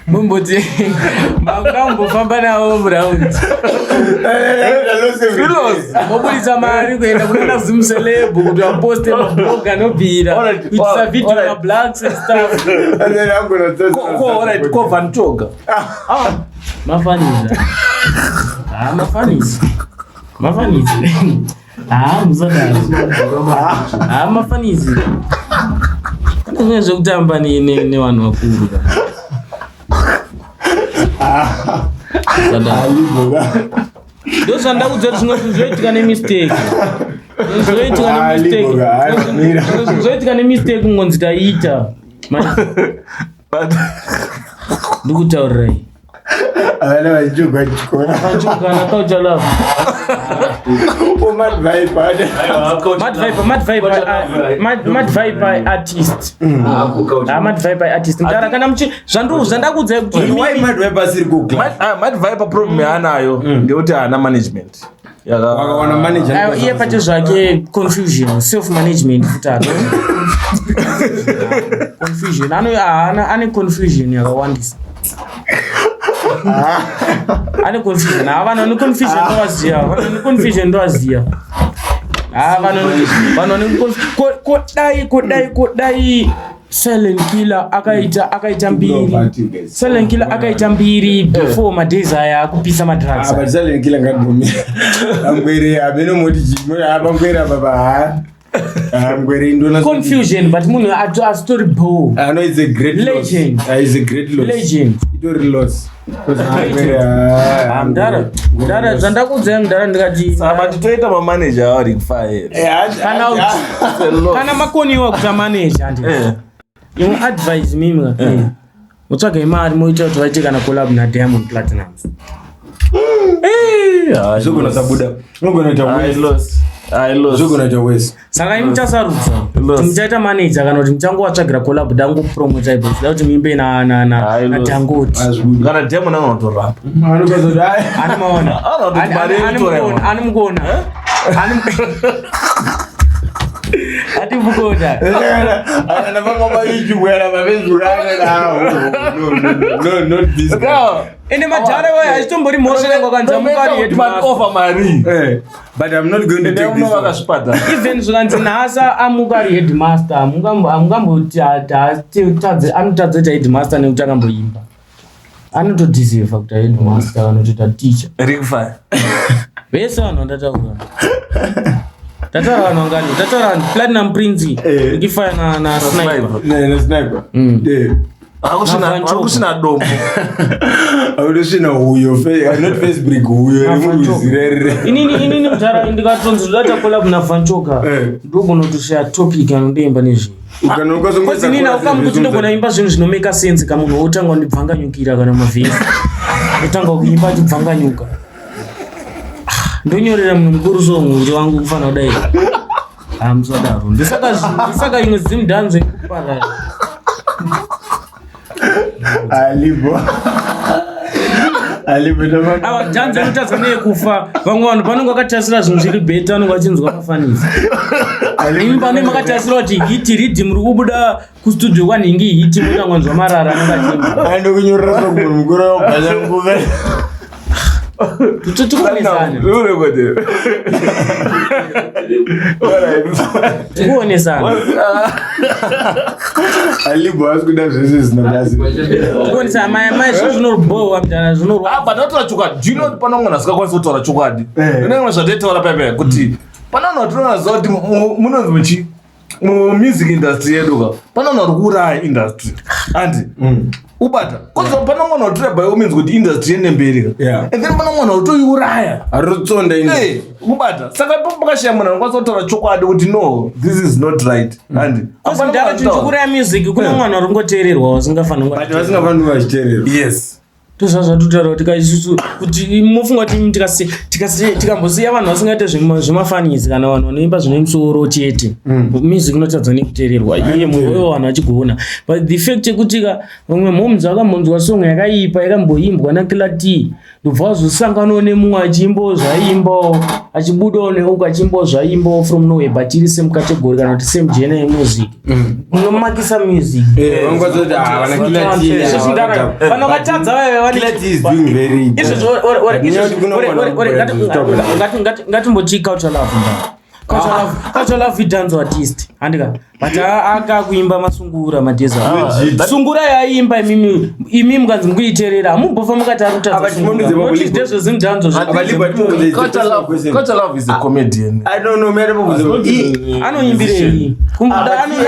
mumboti makuda kumbofamba navo muround, mobudisa mari kuenda kunana Zimceleb kuti vaposte mablog anobvira, kuitisa video mablacks and stuff.
Ko, alright, ko Van Choga?
Mafanisa, ha, mafanisi, mafanisi, ha, musadaro, ha, mafanisi. Pane zvimwe zvekutamba nevanhu vakuru ka. Musadaro. Ndo zvandakuudza kuti zvimwe zvinhu zvoitika nemistake. Zvimwe zvoitika nemistake.
Mira.
Zvimwe zvinhu zvoitika nemistake, kungonzi taita. Ndikutaurirai.
Vana vachichogwa chikoro.
Kana Culture Love.
Mad Viper.
Mad Viper, Mad Viper, Mad Viper artist. Ah, Mad Viper artist. Mdara, kana muchi zvandakuudzai kuti
Why Mad Viper asiri kugla?
Mad Viper problem yaanayo ndeyekuti haana management.
Wakawana manager.
Aiwa, iye pache zvake confusion, self management futi ato. Confusion ano haana, ane confusion yakawandisa, ane confusion. Ha, vanhu vane confusion ndovaziva, vanhu vane confusion ndovaziva. Ha, vanhu vane kodai Silent Killer akaita mbiri, Silent Killer akaita mbiri before madays aya akupisa madrugs.
But Silent Killer ngagumi. Angwere amene moti chimwe abangwere apa pa. Angwere indona.
Confusion, but munhu asitori bo.
I know it's a great loss.
Legend.
It's a great loss.
Legend.
Itori loss. Because Angwere
Ah, mudhara, mudhara, zvandakuudzai mudhara, ndikati
Saka titoita mamanager avari kufire.
Kana makoniwa kuti amaneja, andi imwe advice mimi, mutsvagai mari, moita kuti vaite kana collab naDiamond Platnumz.
Zvogona sabuda. Unogona kuita worse. Zvogona kuita worse.
Saka imi muchasarudza
Loss.
kuti muchaita manager kana kuti muchangovatsvagira collab, dangopromota ipo da kuti muimbe
Hayi, loss.
naDangote.
Azvibuda.
Kana Diamond anotorapa.
Anokwanisa kuti ai.
Ani maona?
Anoona kuti mari yekutora iwe.
Ani mukuona? Ati mukuona?
Ana vanga pa YouTube kana pa Facebook ana. No, no, no, not this guy.
Ende madhara wayo achitombori mhosva yangu akanzi amukari headmaster.
Offer mari.
But I'm not going to take this one.
Vakazvibhadhara.
Even zvikanzi nhasi amuka ari headmaster, hamungamboti anotadza kuita headmaster nekuti akamboimba. Anotodhiserva kuita headmaster kana kutoita teacher.
Rikufire.
Vese vanhu vandataura, tataura vanhu vangani? Tataura vanhu Platinum Prince, Ricky Fire naSniper.
Ne, ne Sniper.
Akusvina dombo.
Autosvina huyo, not Facebook huyo, rimuruzirere.
Inini mudhara, ndikatonzi ndodata collab naVanchoga, ndogona kutoshaya topic anondoimba nezvei.
Ukazongoisa
Inini
chorus
aukamu kuti ndogona imba zvinhu zvinomeka sense, kamunhu wotanga kundibvanganyukira kana mavhesi, otanga kuimba achibvanganyuka. Ah, ndonyorera munhu mukuru song kuti wangu kufanira kudai. Hamusadaro, ndisaka imwe dzimudhanzo ikuparara.
Alipo. Alipo
Ava dhanzo inotadza neyekufa. Vamwe vanhu panonge vakatasira zvinhu zviri better, vanonge vachinzwa mafanisi. Imi pane makatasira kuti hit riddim ri kubuda kustudio kwanhingi, hit motangonzwa marara anenge achiimba.
Aende kunyorera song munhu mukuru wabvanyanguka.
Tikuonesana, tikuonesana.
Alipo asi kuda zvese zvisina basa.
Tikuonesana mai, zvinhu zvinorbowa mudhara, zvinorwa.
But ataura chokwadi. Do you know kuti pane mwana asingakwanisi kutaura chokwadi? Inenge zvataitaura paipai kuti pane vanhu vatinonaziva kuti munonzi muchi mumusic industry yedu ka, pane vanhu vari kuuraya industry, andi ubata koza pane mwana watora by all means kuti industry iende mberi ka. And then pane mwana watoiuraya.
Arikutsonda ini.
Kubata saka ipapo pakashaya munhu anokwanisa kutaura chokwadi kuti no, this is not right, andi
Kozi mudhara, chinhu chokuraya music, kune mwana uri kungoteererwa wasingafaniri.
But vasingafaniri vachiteererwa.
Yes.
Tozva zvatutaura kuti kaisusu kuti mufunga kuti tikambosiya vanhu vasingaite zvemafanisi kana vanhu vanoimba zvine musoro chete, music inotadza nekuteererwa iye munhu ivo vanhu vachigona. But the fact yekuti ka vamwe moms vakambonzwa song yakaipa yakamboimbwa naKiller T, ndobva wazosanganawo nemumwe achiimbawo zvaimbawo, achibudawo neuko achiimbawo zvaimbawo from nowhere, but iri same category kana kuti same genre yemusic, munomakisa music.
Vangozoti ah, vana Killer T,
Izvozvo vanhu vakatadza vaive
Killer T is doing very
izvozvo
But nyaya yekuti kuno mwana
Ngatimboti Culture Love, ndara. Culture Love idanzo artist, handika? But akakuimba masungura madheza.
Legit.
Sungura yaimba, imimi mukanzi mukuiteerera, hamumbofa mukati ari
Apa chimondudze pakulipo.
kutadza.
Apa lipo atimuudze is the personal question.
Culture Love is a comedian.
I don't know, mere mubvunze.
Anoimbirei?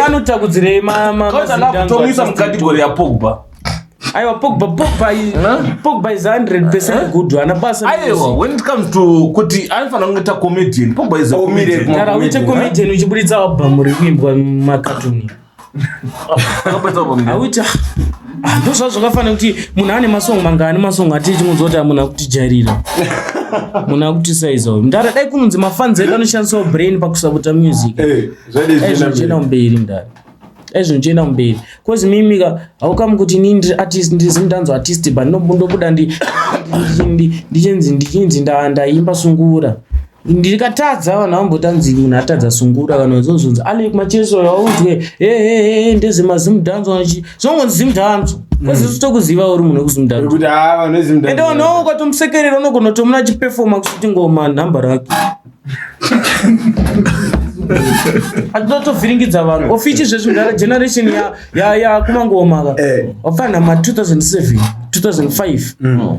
Anotakudzirei?
Culture Love tomuisa mucategory yaPogba.
Aiwa, Pogba is 100% good, ana basa.
Aiwa, when it comes to kuti anofanira kunge ta comedian, Pogba is a
Oh,
comedian.
mire.
Tara uite comedian uchibuditsa album ri kuimbwa mumakatuni.
Akapedza album.
Auita ndo zvazvo zvakafanira kuti munhu ane masong mangani, masong ati chingonzwa kuti munhu akutijairira, munhu akutisaiza uyu. Mndara, dai kunonzi mafans edu anoshandisawo brain pakusapota music,
Zvadii
dai zvinochienda mumberi, mndara, dai zvinochienda mumberi. Cause mimika haukamu kuti inini ndiri artist, ndiri zimdanzo artist, but ndobuda ndichinzi ndaimba sungura. Ndikatadza, vanhu vambotanzi munhu atadza sungura kana zozonzi Alec Macheso audzwe hehehe ndezvemazimudhanzo chi zvongonzi zimudhanzo kwese tokuziva uri munhu wekuzimudhanzo.
Kuti ah, vanhu vezimudhanzo.
Ende vanhu vavo ukatomusekerera unogona kutomuna achipefoma kusuti ngoma nhamba rake atinotovhiringidza vanhu ofichi zvezvi mudhara generation yakumangoma ka wapfanha ma 2007, 2005,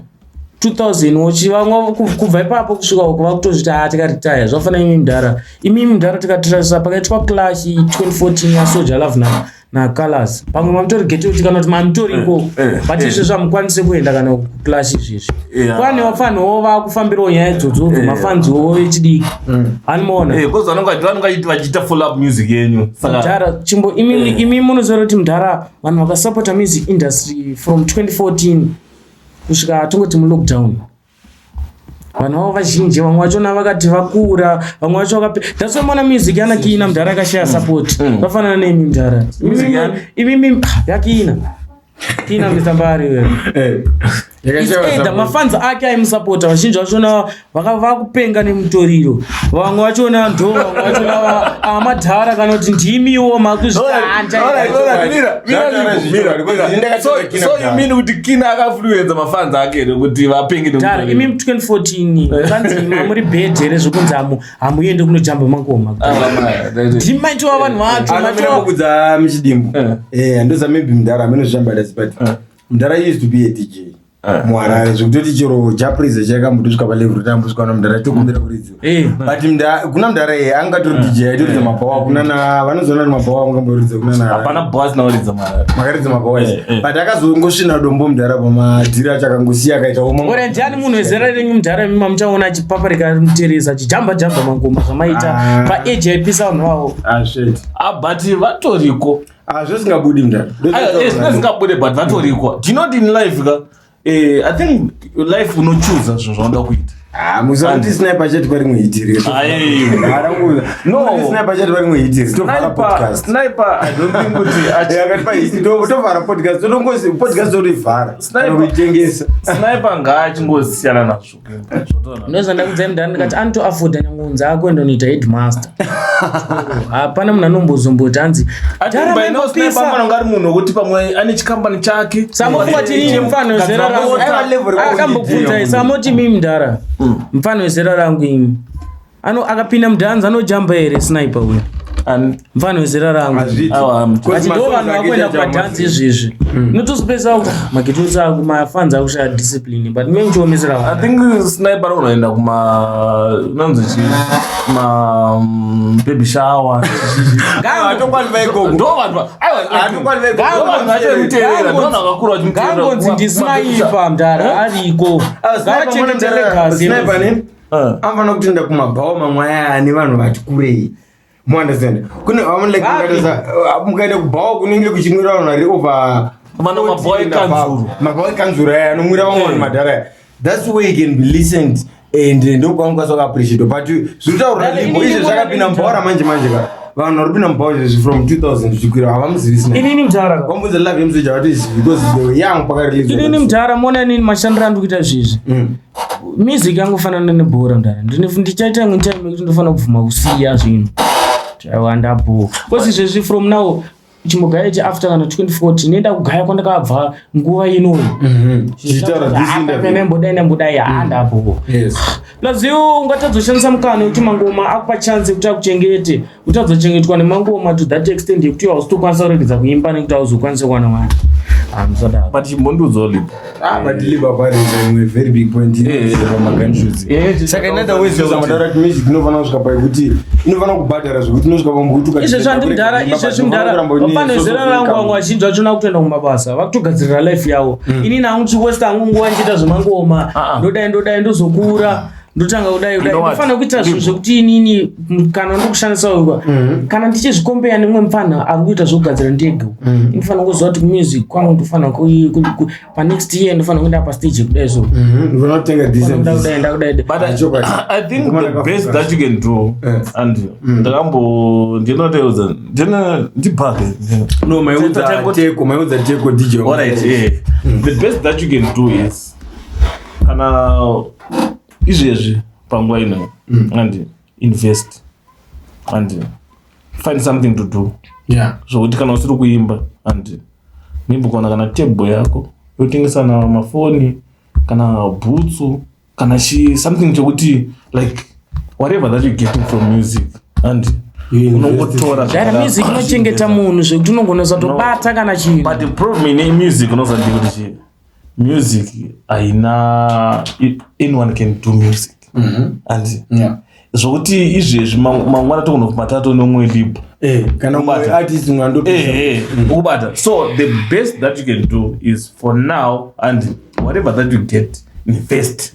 2000 wochi vamwe kubva ipapo kusvika uko vakutozviti ha tikaritaya. Zvafana imi mudhara, imimi mudhara, tikatarisa pakaitwa clash 2014 yaSoul Jah Love naCalaz, pamwe mamutori gete kuti kana kuti mamutoriko, but izvezvi hamukwanisi kuenda kana kuclash izvezvi. Kwane vafanhuwo vakufambirawo nyaya idzodzo, mafanziwo vechidiki animaona.
Because vanonga vachiita follow up music yenyu, saka
Mudhara, chimbo imi imi munoziva kuti mudhara, vanhu vakasapota music industry from 2014 kusvika tongoti mulockdown, vanhu vavo vazhinji, vamwe vachona vakati vakura, vamwe vacho vakape. That's why mona music yanaKina mudhara akashaya support. Vafanana neimi mudhara.
Music yani?
Imimi yaKina, Kina Mr Mbari wewe. It's either mafans ake aimusapota vazhinji vachona vakupenga nemutoriro, vamwe vachona ndo vamwe vachona amadhara kana kuti ndimiwo
So you mean kuti Kina akainfluenza mafans ake here kuti vapenge
makuzvidhara
nemutoriro?
Imi 2014 kanzi muri bhedhi here zvokunzi hamuende kunojamba mangoma? Ndimaitova vanhu vacho
Anomira muchidimbu. Ndoza maybe mudhara amene zvishambadasi, but mudhara used to be a DJ muHarare, zvekutoti chero Jah Prayzah chakambotosvika palevel kuti ambosvika na mudhara tokumbira kuridziwa. But kuna mudhara iye angatori DJ aitoridza mabhawa kuna na vanozoona ni mabhawa angamboridza kuna na
Hapana bhasi naoridza mara.
Makaridza mabhawa. But akazongosvina dombo mudhara pamadhiri acho, akangosiya akaita
Ora ndiani munhu wezera renyu mudhara imi mamuchaona achipaparika muteresa achijamba jamba mangoma zvamaita
Ah.
paeji aipisa vanhu vavo?
Ah, shit.
Ah, but vatoriko.
Ah, zvosingabudi mudhara.
Zvingabude, but vatoriko. Do you know what, in life ka, I think life unochuza zvinhu zvaunoda kuita.
Ah, musati Sniper chete parimwe hitiri.
Aye. No.
Sniper chete parimwe hitiri, tovhara
Sniper,
podcast.
Sniper, I don't think kuti
Akatipa hiti, tovhara podcast, totongozi podcast torivhara.
Sniper.
Kuitengesa.
Sniper ngaachingosiyana nazvo.
Ndozvandakudzai mudhara, ndikati anotoafodha nyangonzi akuenda unoita headmaster. Hapana munhu anombozomboti anzi
I think
"Dhara,
by now Sniper
maimbopisa."
anenge ari munhu wekuti pamwe ane chikambani chake.
Samofunga tinini mufano wezera rangu.
Aiwa, level rekuti
Akambobvunzai
DJ.
samoti mimi mudhara, mufano wezera rangu imi ano akapinda mudhanzi anojamba here Sniper uyu? Mufano wezera rangu.
Hazviiti.
Awa,
Because
Ati ndo vanhu
masongs ake
vakuenda
chacho
kumadhanzi izvezvi, unotozopesa magetotsi ako mafans akushaya discipline, but me muchiomesera
I
vanhu.
think Sniper anoenda kuma nanzi chi ma baby shower.
Hatokwani ikoko.
Ndo vanhu aiwa,
Hatokwani ikoko.
ndo vanhu vachomuteerera, ndo vanhu vakakura vachimuteerera.
Ngangonzi ndisniper mudhara ariko, ngavachengete legacy.
Sniper ne anofanira kutoenda kumabhawa mamwe aya ane vanhu vati kurei, muunderstand? Kune vamwe like
Vapi?
mukaenda kubhawa kunenge kuchimwira vanhu vari over
Vano mabhawa
40 and above.
ekanzuru.
Mabhawa ekanzuru aya anomwira vamwe vanhu madhara aya, that's where he can be listened and ndokwanokwanisa kuappreciate. But zvinotaurwa
Dada,
Limbo
inini
izvo
ndinoona
zvakapinda
ndini
mubhawa ramanje manje ka, vanhu vari kupinda mubhawa izvezvi from 2000 zvichikwira havamuzivi Sniper.
Inini mudhara ka.
Vambudza Love yemusoja vatoizivi because they were young pakarelease.
Inini mudhara, mona inini mashandiro andiri kuita zvezvi, music yangofanana nebhora mudhara. Ndichaita imwe time yekuti ndofanira kubvuma kusiya zvinhu, aiwa ndabho, because izvezvi from now chimbogaya chi after kana 2014 nenda kugaya kwandakabva nguva inoyi.
Tichitaura this interview.
Nembodai nembodai, haa ndabho. Plus iwe ungatadza kushandisa mukana wekuti mangoma akupa chance yekuti akuchengete, utadza kuchengetwa nemangoma to that extent yekuti iwe hauzotokwanisa kuregedza kuimba nekuti hauzokwanisa kuwana mari. Musadaro.
But chimbondiudzawo, Lipo.
Ah, but Libo aparisa imwe very big point pamagunshots. Saka in other ways, zvamadaura kuti music inofanira kusvika paekuti inofanira kubhadhara zvekuti inosvika pambuti.
Izvezvi handimudhara, izvezvi mudhara vapano zera rangu, vamwe vazhinji vachona kutoenda kumabasa, vakutogadzirira life yavo. Inini hangu chiwesta hangu nguva ndichiita zvemangoma.
Ah, ah.
Ndodai ndodai ndozokura ndotanga kudai kudai.
Know what?
Ndofanira kuita zvinhu zvekuti inini kana ndokushandisa uka kana ndichizvikombeya nemumwe mufana ari kuita zvekugadzira ndege, ndinofanira kuziva kuti music kwangu ndofanira panext year ndofanira kuenda pastage kudai so.
Unofanira kutenga this and this.
Ndakudai ndakudai.
But
Chokwadi.
I think
Mukomana
the best
akafunga.
that you can do, and ndakambo ndinoteudza ndine ndibhage.
No, maiudza Teko, maiudza Teko DJ.
Alright, yeah. The best that you can do is kana izvezvi Panguva ino and invest and find something to do zvokuti kana usiri kuimba and maybe kuwana kana table yako yotengesa na mafoni kana bhutsu kana chi something chokuti, like, whatever that you getting from music and
You invest.
Unongotora
Dara, music inochengeta munhu zvekuti unogona usatobata kana chinhu.
But the problem ine music unoziva ndekuti chi music haina, anyone can do music and zvokuti izvezvi mangwana tokunobva tato nomwe Libo.
Kana
Kubata.
umwe artist mwandopisa.
Ukubata. So the best that you can do is for now, and whatever that you get, invest.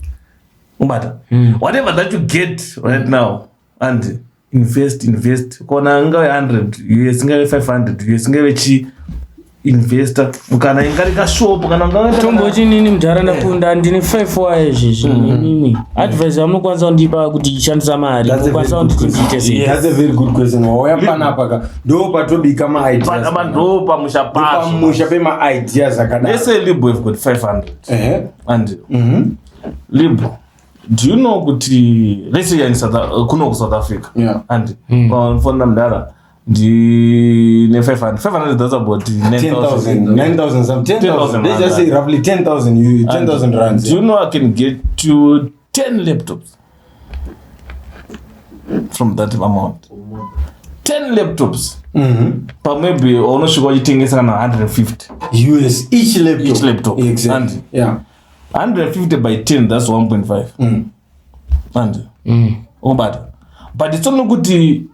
Ubata, whatever that you get right now and invest, invest. Kona ingave 100 US, ingave 500 US, ingave chi, investa. Kana ingari kashopu kana
Tomboti nini mudhara, ndakunda, ndine 5 waya izvezvi. Inini advice yamunokwanisa kundipa kuti ishandisa mari,
That's a very
munokwanisa
good
kunditi
question.
ndiite sei?
That's a very good question. Wauya panapa ka, ndo patobika maideas.
Apa ndo pamusha pazvo.
Pamusha pemaideas akadaro.
Let's say Libo have got 500 and Libo, do you know kuti, let's say you're in kuno kuSouth Africa and pafonda, mudhara, ndine 500, 500, that's about
10,000,
9,000.
9,000, some 10,000.
10,000
Let's just say roughly 10,000, you 10,000 rands.
Do you know I can get to 10 laptops from that amount? 10 laptops. Pamaybe unosvika uchitengesa kana 150
US each laptop.
Each laptop.
Exactly.
150 by 10, that's 1.5. And ubata, but it's only kuti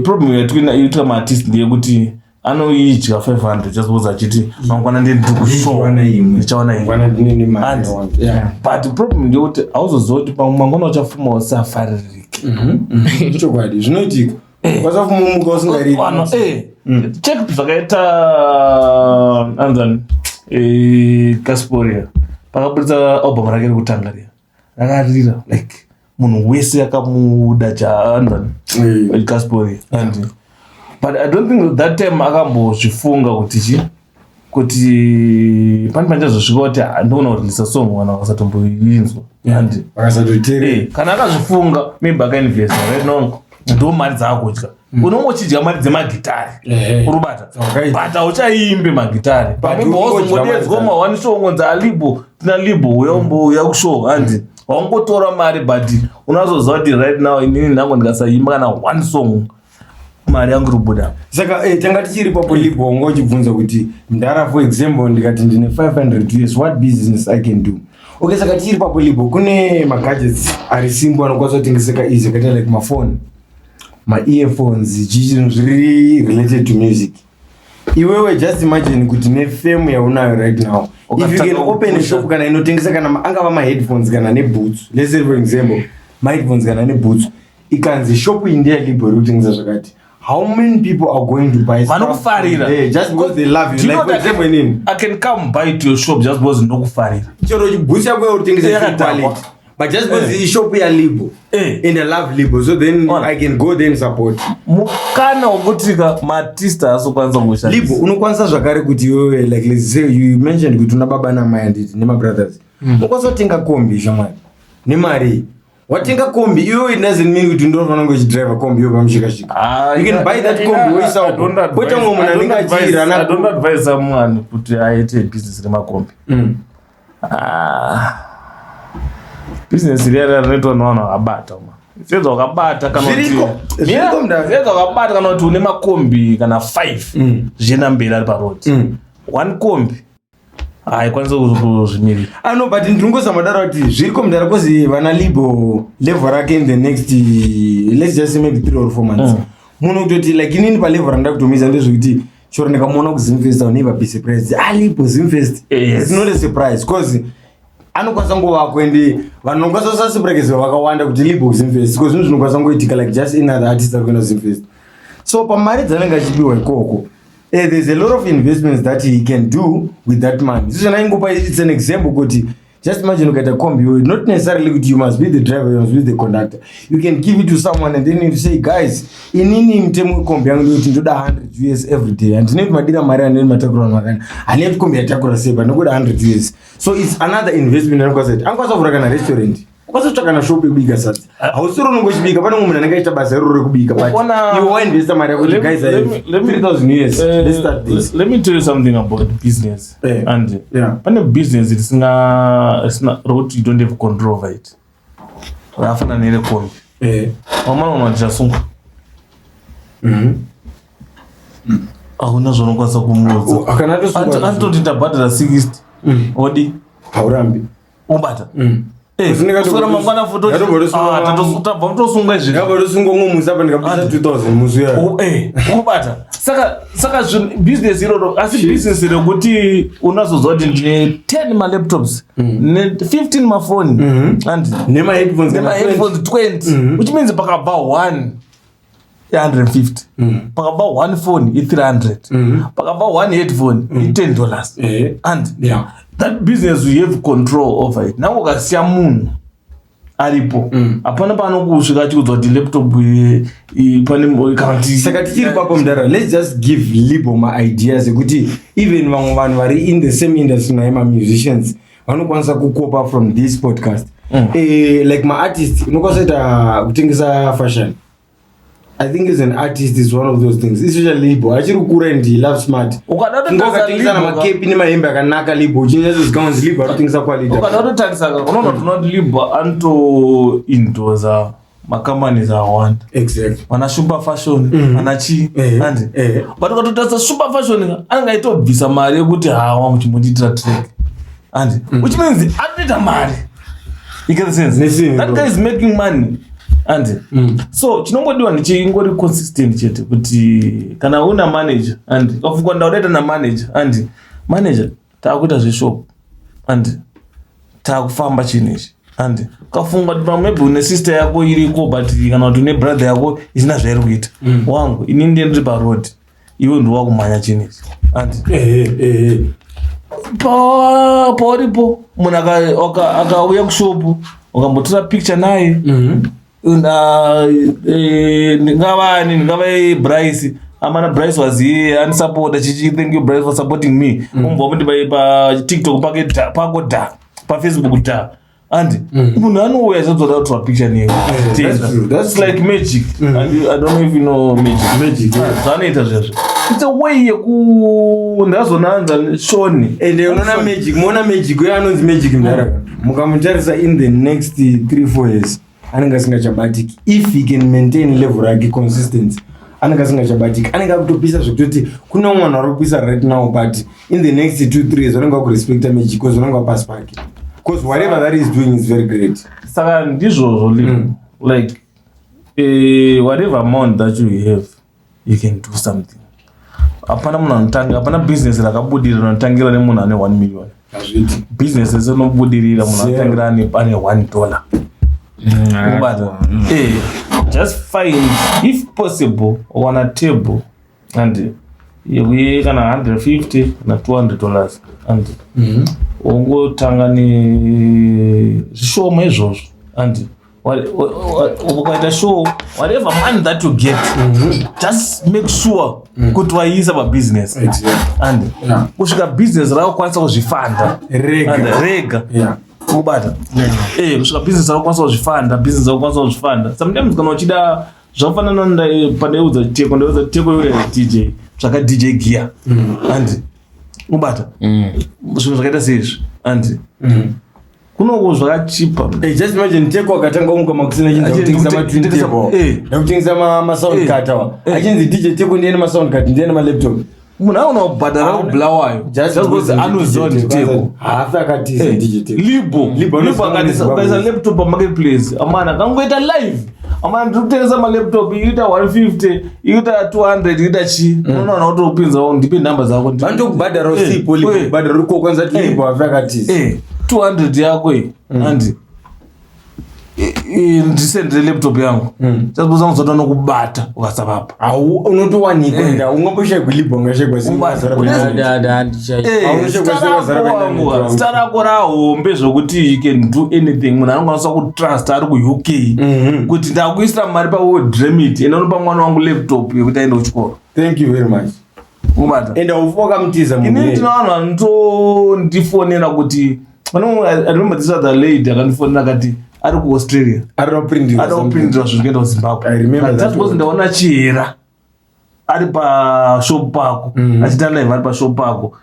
problem yatinoita maartist ndeyekuti anoidya 500 just because achiti mangwana ndiri kushow.
Ndichawana imwe.
Ndichawana imwe.
Mangwana ndine mari yakawanda.
But problem ndeyekuti hauzoziva kuti mangwana uchafuma usafaririke.
Chokwadi, zvinoitika, wasafumumuka usingariri.
Vanhu, check zvakaita anzani Casporia pakabudisa album rake rekutanga riya, rakarira like munhu wese akamuda cha anzani Casporia. And but I don't think that time akambozvifunga kuti chi kuti pane panchazosvika kuti handogona kureleasa song vanhu vakasatomboinzwa and
Vakasatoteerera.
Kana akazvifunga, maybe akainvesta. Right now ndo mari dzaakudya, unonge uchidya mari dzemagitari. Urubata.
Dzawakaita.
But hauchaimbi magitari.
But ungodya mari
Pamwe
dzacho.
maone show ngonzi alibo, tina Libo uyaumbo kushow handi waungotora mari, but unazoziva kuti right now inini ndango ndikasaimba kana one song, mari yangu iri kubuda.
Saka tanga tichiri papo, Libo, wanga uchibvunza kuti mudhara, for example, ndikati ndine 500 US, what business I can do? Okay, saka tichiri papo, Libo, kune magadgets ari simple anokwanisa kutengeseka easy, akaita like mafoni, maearphones, chii, zviri related to music. Iwewe just imagine kuti nefame yaunayo right now, if you can
Ukatanga
open a
kupusha.
shop kana inotengesa kana angava maheadphones kana neboots, let's say for example maheadphones kana neboots, ikanzi shop iyi ndeyaLibo iri kutengesa zvakati, how many people are going to buy stuff
Vanokufarira.
from there just because they love
Do
you?
you
Like,
know
for
that
example, inini
I can come buy to your shop just because ndokufarira.
Chero boots yako yautengesa
Yakadhakwa.
quality, but just because ishop yaLibo and I love Libo, so then
Ona.
I can go there and support.
Mukana wekuti ka maartist haasokwanisa kushandisa.
Libo, unokwanisa zvakare kuti iwewe, like, let's say you mentioned kuti una baba namai, anditi, nemabrothers, unokwanisa kutenga kombi, shamwari, nemari. Watenga kombi iwewe, it doesn't mean kuti ndofanira kunge uchidriva kombi iwe pamushikashika.
Ah,
You can buy that kombi woisa uko. Poita mumwe munhu anenge achirana.
I don't advise someone kuti aite business remakombi. Ah. Business riya rinoitwa nevanhu vakabata ma sedza wakabata kana kuti-
Zviriko, zviriko mudhara.
Sedza wakabata kana kuti une makombi kana 5 zvichienda mberi ari paroad, one kombi haikwanisi kuzvimirira.
Ah no, but ndinongozama daro kuti zviriko mudhara, 'cause vana Libo, level rake in the next, let's just say maybe 3 or 4 months, munhu kutoti like inini palevel randida kutomisa ndezvekuti chero ndikamuona kuZimfest, I'll never be surprised. Ah, Libo, Zimfest. It's not a surprise because anokwanisa ngovako ende vanhu vanokwanisa kusasurprise vakawanda kuti Libo kuZimfest, because zvinhu zvinokwanisa ngoitika like just any other artist ari kuenda kuZimfest. So pamari dzanenge achipiwa ikoko, there's a lot of investments that he can do with that money. So zvanaingopa, it's an example kuti just imagine ukaita kombi iyoyo, not necessarily kuti you must be the driver, you must be the conductor. You can give it to someone and then you say, "Guys, inini mutemo wekombi yangu ndekuti ndoda 100 US every day. Handinei kuti madira mari aneni matakura vanhu vakani, handinei kuti kombi yatakura sei, but ndokuda 100 US." So it's another investment anokwanisa kuti anokwanisa kuvhura kana restaurant. Ukazotsvaka na shop yekubika sadza, hausiri unongochibika. Pane mumwe munhu anenge achiita basa iroro rekubika, but iwe wainvesta mari yako kuti, "Guys, I have 3000 US, let's start this."
Let me tell you something about business. And pane business risinga risina rokuti you don't have control over it, rakafanana nerekombi. Wamana unhu achasungwa, hauna zvaunokwanisa kumuudza.
Oh, akana atosungwa-
Anototi ndabhadhara 60, odi
Haurambi.
Ubata.
Usinenge
Kuswera mangwana futi tabva mutosunga izvi.
Ndakatosungwa umwe musi apa, ndikabudisa 2000 musi uya.
Ubata. Saka zvinhu business iroro, asi business rekuti unazozwa kuti ndine 10 malaptops ne 15 mafoni and
Nemaheadphones kana 20.
Nemaheadphones 20, which means pakabva 1 i150, pakabva 1 phone i300, pakabva 1 headphone i$10 and that business you have control over it. Nange ukasiya munhu aripo, hapana paanokusvika achikuudza kuti laptop pane kana kuti.
Saka tichiri papo, mudara, let's just give Libo maideas ekuti even vamwe vanhu vari in the same industry naye, mamusicians, vanokwanisa kukopa from this podcast. Like maartist, unokwanisa kuita kutengesa fashion. I think as an artist is one of those things, especially Libo achiri kukura and he loves smart.
Ukada
Kunge
kutarisa
ukatengesa
Libo
namakepi nemahembe akanaka, Libo uchinyatsozikanwa kunzi Libo arikutengesa quality.
Ukada kutotarisa ka, unoona kuti unoti Libo anotoindoza macompanies awanda, vana Shumba Fashion, vana chi andi. But ukatotarisa Shumba Fashion ka, anenge aitobvisa mari yekuti hawa muchimbondiitira track andi, which means anotoita mari. You get the sense?
Nesinhu.
That guy is making money andi. So chinongodiwa ndichingori consistent chete, kuti kana una manager andi, ukafunga ndaudaita namanager andi, manager taakuita zveshop andi, taakufamba chinhu ichi andi. Ukafunga kuti pamwe maybe une sister yako iriko, but kana kuti une brother yako isina zvairi kuita, wangu, inini ndiye ndiri paroad, iwe ndiwe wakumhanya chinhu ichi andi.
Ehe ehe
Pauripo munhu akauya kushopu, ukambotora picture naye, ndingavani, ndingava Bryce amana, Bryce was here anisapota chichi, thank you Bryce for supporting me. Umbva kuti paTikTok pake dha, pako dha, paFacebook dha andi, munhu anouya achizoda kutora picture newe.
That's true, that's
It's like magic. And I don't know if you know magic.
Magic, yeah.
Zvanoita zvezvo, it's a way yeku ndazonanza shoni.
Ende unoona Magic, muona Magic uye anonzi Magic mudara, mukamutarisa in the next 3 4 years anenge asingachabatiki. If he can maintain level rake, consistency, anenge asingachabatiki, anenge akutopisa zvekutoti kune umwe vanhu vari kupisa right now, but in the next 2 3 years vanenge vakurespecta Magic because vanenge vapasi pake, because whatever that is doing is very great.
Saka ndizvozvo li like whatever amount that you have, you can do something. Hapana munhu anotanga, hapana business rakabudirira rinotangira nemunhu ane 1 million.
Hazviti.
Business rese rinobudirira munhu
Zero.
anotangira ane $1. Kubata. Just find, if possible, wana table and yekuye kana 150 kana $200 and wongotanga nezvishoma izvozvo and ukaita show, whatever money that you get, just make sure kuti waiisa pabusiness and kusvika business rakukwanisa kuzvifanda.
Rega.
And rega. Kubata, kusvika business rakukwanisa kuzvifanda, business rakukwanisa kuzvifanda. Sometimes kana uchida, zvafanana pandaiudza Teko, ndaiudza Teko, iwe DJ, tsvaka DJ gear and ubata zvinhu zvakaita seizvi and kunoko zvakachipa.
Hey, just imagine Teko akatanga umuka makusina achinzi
Achinzi
akutengesa matwin table nekutengesa masound card awa, achinzi DJ Teko ndiye nemasound card, ndiye nemalaptop.
Munhu aona kubhadhara kubulawayo just because anoziva kuti Teko.
Haafi akatiza DJ Teko.
Libo.
Libo
Libo
anoziva
ukaisa
Zimbabwe.
laptop pamarketplace, amana kangoita live, amana ndiri kutengesa malaptop, iita 150, iita 200, iita chi, unoona kutopinzawo, ndipe nhamba dzako.
Vanotokubhadhara usipo, Libo, kubhadhara uri kokwanisa kuti Libo haafi akatiza.
200 yako iyi andi ndisendere laptop yangu, just because anozota nokubata ukasavapa.
Hau, unotowanikwa, enda ungamboshayigwa Libo, ungashayigwa.
Zita rako rahombe zvokuti you can do anything. Munhu anokwanisa kutrust ari kuUK kuti ndakuisira mari paWorldRemit, enda unopa mwana wangu laptop yekuti aende kuchikoro.
Thank you very much.
Ubata.
Enda ufa wakamutiza munhu
Inini
iyeye.
tina vanhu vanotondifonera kuti I remember this other lady akandifonera akati Ari kuAustralia.
Arida kuprindirwa
Ada
something.
kuprindirwa zvinhu kuenda kuZimbabwe.
I remember
But
that
just because
one.
ndaona Chihera ari pashop pako, achiita live ari pashop pako,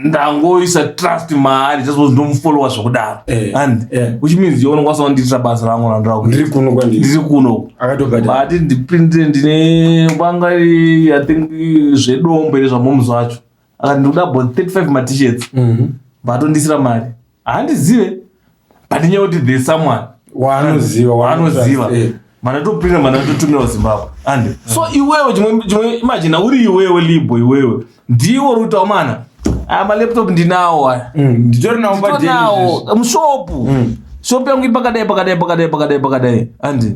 ndangoisa trust maari just because ndomufollowa zvokudaro. And which means iwe unokwanisa kundiitira basa rangu randira kuita.
Ndiri kuno kwandiri.
Ndiri kuno.
Akatobhadhara.
Ati ndiprintire, ndine vanga, I think zvedombo nezvamomu zvacho. Akati ndikuda about 35 maT-shirts. Vatondisira mari, handizive, but inyaya kuti there's someone
Waanoziva.
Waanoziva. Manatoprinta, manatotumira kuZimbabwe. And so iwewe chimwe imagine uri iwewe Libo, iwewe ndiwe uri kuitawo mana aya malaptop ndinawo aya.
Nditori nawo padeni.
Nditonawo mushopu, shopu yangu iri pakadai, pakadai, pakadai, pakadai, pakadai. Andi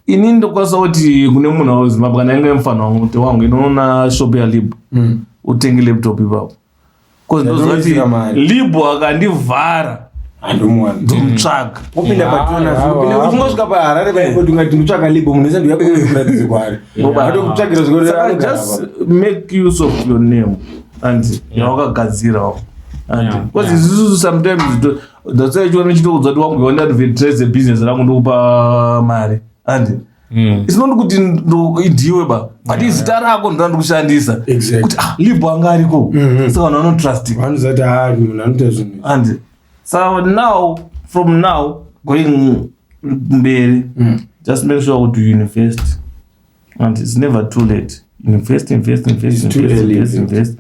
inini ndokwanisa kuti kune munhu weZimbabwe kana inge mufana wangu kuti wangu inoona shop yaLibo, utenge laptop ipapo, because ndoziva kuti
Ndatoisira mari.
Libo akandivhara,
Handomuwana.
ndomutsvaga.
Wopinda patona, uchingosvika paHarare paipoti ungati ndikutsvaka Libo, munhu wese ndiyakuratidze kwaari, atokutsvagira.
Saka just make use of your name and yawakagadzirawo, and because isusu sometimes that's why chiona chitoudza kuti wangu wandiadvertise business rangu, ndokupa mari, and it's not kuti ndiwe ba, but izita rako ndoda ndikushandisa. Kuti ah, Libo anga ariko, saka vanhu vanotrust.
Vanoziva kuti ha, munhu anoita zvinhu.
And so now, from now going mberi, just make sure kuti you invest, and it's never too late. Invest, invest, invest.
It's too
Invest,
early,
invest,
in fact.
invest.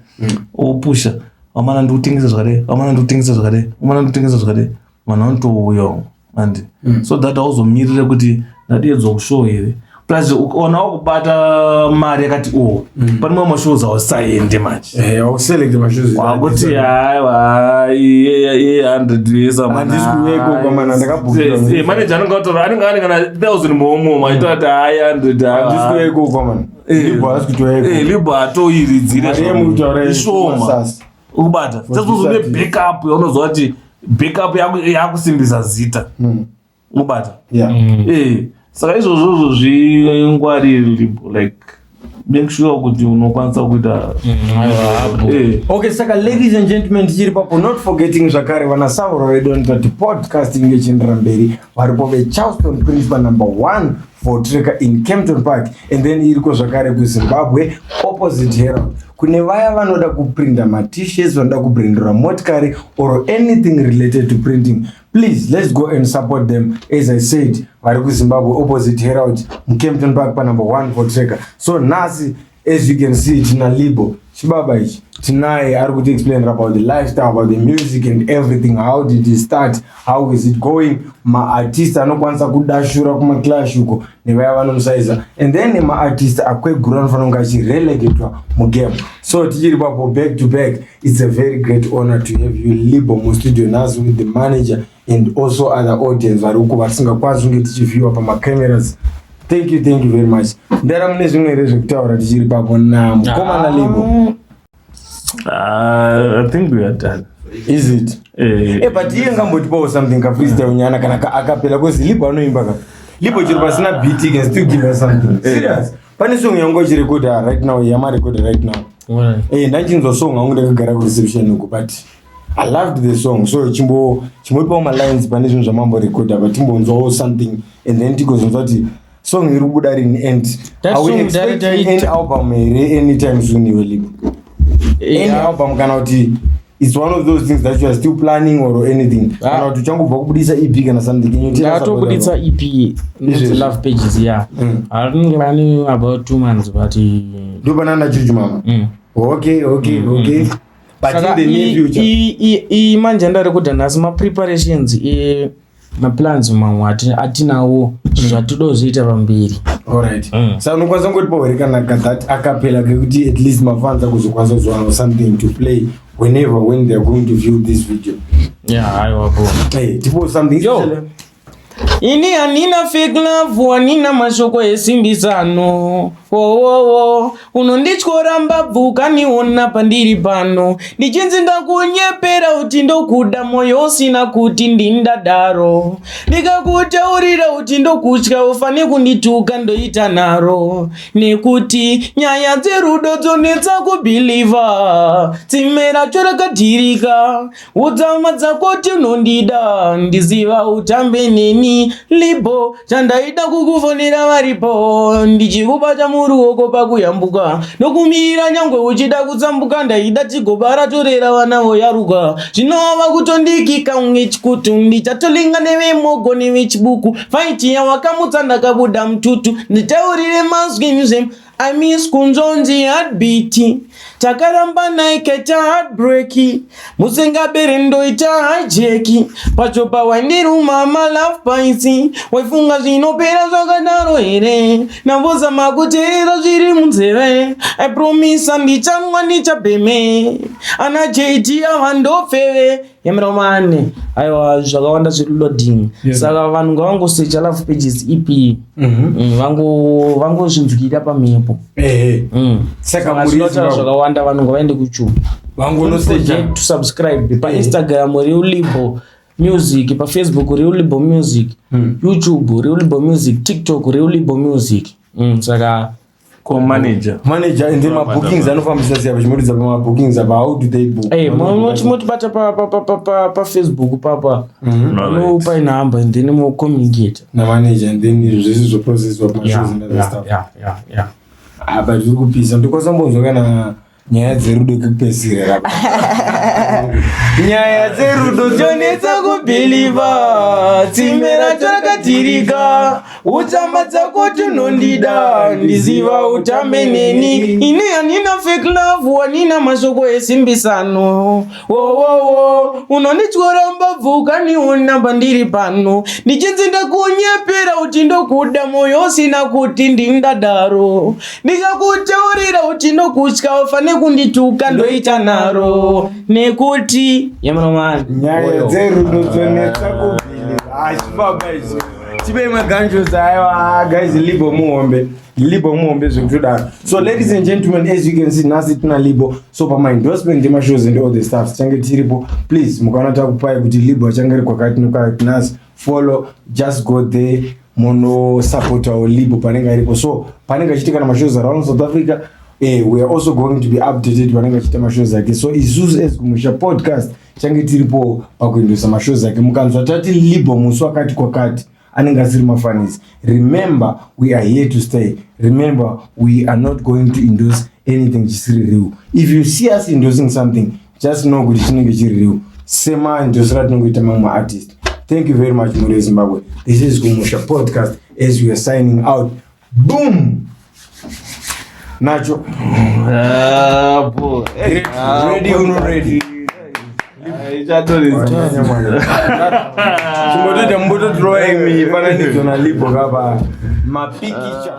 Opusha, vamana ndikutengesa zvakadai, vamana ndikutengesa zvakadai, vamana ndikutengesa zvakadai, vanhu vanotouyawo. And so that auzomirire kuti ndadedzwa kushow here. Plus ukaona wakubata mari yakati o, pane mamwe mashows ausaende manje.
Wakuselect mashows.
Wakuti haiwa, iye 100 yesa.
Handisi kuweko kwamana, ndakabhukirwa.
Manager anenge atora, anenge ane kana 1000 muomo, achitora kuti hai, 100.
Handisi kuweko kwamana, Libo haasi kutoyeko.
Libo atoiridzire.
Mari yemutaura.
Ishoma.
Masasa.
Ukubata
For
just une
this
backup yaunozwa kuti backup yakusimbisa zita, ukubata. Saka izvozvozvo zvingwarire, Libo, like make sure kuti unokwanisa kuita.
Okay, saka ladies and gentlemen, tichiri papo, not forgetting zvakare vana sauro vedu vanotati podcasting yechiendera mberi, varipo veCharleston Prince panumber 1 Voortrekker in Kempton Park, and then iriko zvakare kuZimbabwe, opposite Herald. Kune vaya vanoda kuprinda mat-shirts, vanoda kubrandura motikari or anything related to printing, please let's go and support them. As I said, vari kuZimbabwe, opposite Herald, muKempton Park, panumber 1 Voortrekker. So nhasi, as you can see, tina Libo, chibaba ichi tinaye, ari kuti explain about the lifestyle, about the music and everything. How did it start? How is it going? Maartist anokwanisa kudashura kumaclash uko nevaya vanomusaiza, and then maartist akwegura anofanira kunge achirelegatwa mugame. So tichiri papo, back to back, it's a very great honor to have you, Libo, mustudio nhasi with the manager and also other audience vari uko vatisingakwanisi kunge tichiviewa pamacameras. Thank you, thank you very much. Ndara mune zvimwe here zvekutaura tichiri papo namukomana Libo?
I think we are done.
Is it?
Eh.
But iye ngambotipawo something, ka freestyle nyana kana ka acapella, cause Libo anoimba ka. Libo chiri pasina beat, he can still give us something. Serious, pane song yangu achirekoda right now, yamarekoda right now. Ndanchinzwa song hangu ndakagara kureception uko, but I loved the song, so chimbo chimbotipawo malines pane zvinhu zvamamborekoda, but timbonzwawo something and then tigozonzwa kuti song iri kubuda rini, and
That
are we
song
expecting any album here anytime soon, iwe Libo? Any album, kana kuti it's one of those things that you are still planning or anything?
Ah.
Kana kuti uchangobva kubudisa EP kana something? Can you tell us about that
Ndatobuditsa
one?
EP inonzi
Izvezvi.
Love Pages, yeah. Haringe rane about 2 months, but
Ndo panana Juju Mama. Okay, but in
Saka
the near future?
iyi manje andarekodha nhasi, mapreparations emaplans mamwe atinawo, zvatinozoita pamberi.
Alright. Saka unokwanisa kungotipawo here kana that acapella kekuti at least mafans akuzokwanisa kuzowana something to play whenever when they are going to view this video?
Yeah, aiwapo.
Hey, tipo something.
Yo. Ini hanina fake love, hanina mashoko esimbisano. Wowowo, unondityora mbabvu ukaniona pandiri pano, ndichinzi ndakunyepera kuti ndokuda, moyo usina kuti ndindadaro. Ndikakutaurira kuti ndokutya, ufane kundituka, ndoita nharo, nekuti nyaya dzerudo dzonetsa kubhilivha. Tsime racho rakadhirika. Udzama dzako kuti unondida, ndiziva utambe neni. Libo, chandaida kukufonera varipo, ndichikubata muruoko pakuyambuka, nokumira nyangwe uchida kutsambuka. Ndaida tigobara, torera vana voyaruka. Zvinovava kutondikika unge chikutu, ndichatolinga nevemogo nevechibuku. Fight yawakamutsa, ndakabuda mututu. Nditaurire mazwi nzve I miss kunzonzi heartbeat. Takaramba naiketa heartbreak, musingabere ndoita hijack. Pacho pawaindiruma malove bites, waifunga zvinopera zvakadaro here? Nambozama kuteerera zviri munzeve. I promise ndichanwa, ndichabheme. Ana JT ava ndopfeve yamiromane. Aiwa, zvakawanda zviri loading. Saka vanhu ngavangosecha Love Pages EP. Vangozvinzwira pamhepo.
Saka
Saka
muri
zvinotaura
Zimbabwe.
zvakawanda, vanhu ngavaende kuYouTube.
Vangonosecha.
Forget to subscribe paInstagram, Real Libo Music, paFacebook, Real Libo Music, YouTube, Real Libo Music, TikTok, Real Libo Music. Saka
Ko manager?
Manager and then mabookings anofambisa sei? Vachimoridza pamabookings apa, how do they book?
Hey, motibata paFacebook papa, unopa inhamba and then mocommunicate.
Namanager, and then zvese zvoprocesswa pamashows and other stuff. Apa zviri kupisa, ndikosambonzwa kana nyaya dzerudo kekupedzisira rapa, nyaya dzerudo.
Dzonetsa kubhilivha, tsime racho rakadhirika. Utsamba dzako tunondida, ndiziva utambe neni. Ini hanina fake love, wanina mashoko esimbisano. Wowowo, unondityora mbabvu ukaniona pandiri pano, ndichinzi ndakunyepera kuti ndokuda, moyo usina kuti ndindadaro. Ndikakutaurira kuti ndokutya, ufane kundituka, ndoita nharo, nekuti yamanomani.
Nyaya dzerudo dzonetsa kubhilivha, achifamba izvi tipei maganjos. Aiwa guys, Libo muhombe, Libo muhombe zvekutodaro. So ladies and gentlemen, as you can see, nhasi tina Libo. So pamaendorsement emashows and all the stuff tichange tiripo. Please, mukaona takupai kuti Libo achange ri kwakati nekwakati nhasi, follow, just go there, munosapotawo Libo panenge aripo. So panenge achiita kana mashows around South Africa, we are also going to be updated panenge achiita mashows ake. So isusu as Kumusha Podcast change tiripo pakuendosa mashows ake. Mukanzwa tati Libo musi wakati kwakati, anenge asiri mafanisi. Remember, we are here to stay. Remember, we are not going to endorse anything chisiri real. If you see us endorsing something, just know kuti chinenge chiri real, semaendosera tinongoita mamwe artist. Thank you very much, muri Zimbabwe. This is Kumusha Podcast as we are signing out. Boom, nacho.
Ah, bo.
Ready uno ready. Chimbotoita mumbototirowa mifananidzo naLibo kapa mapikicha.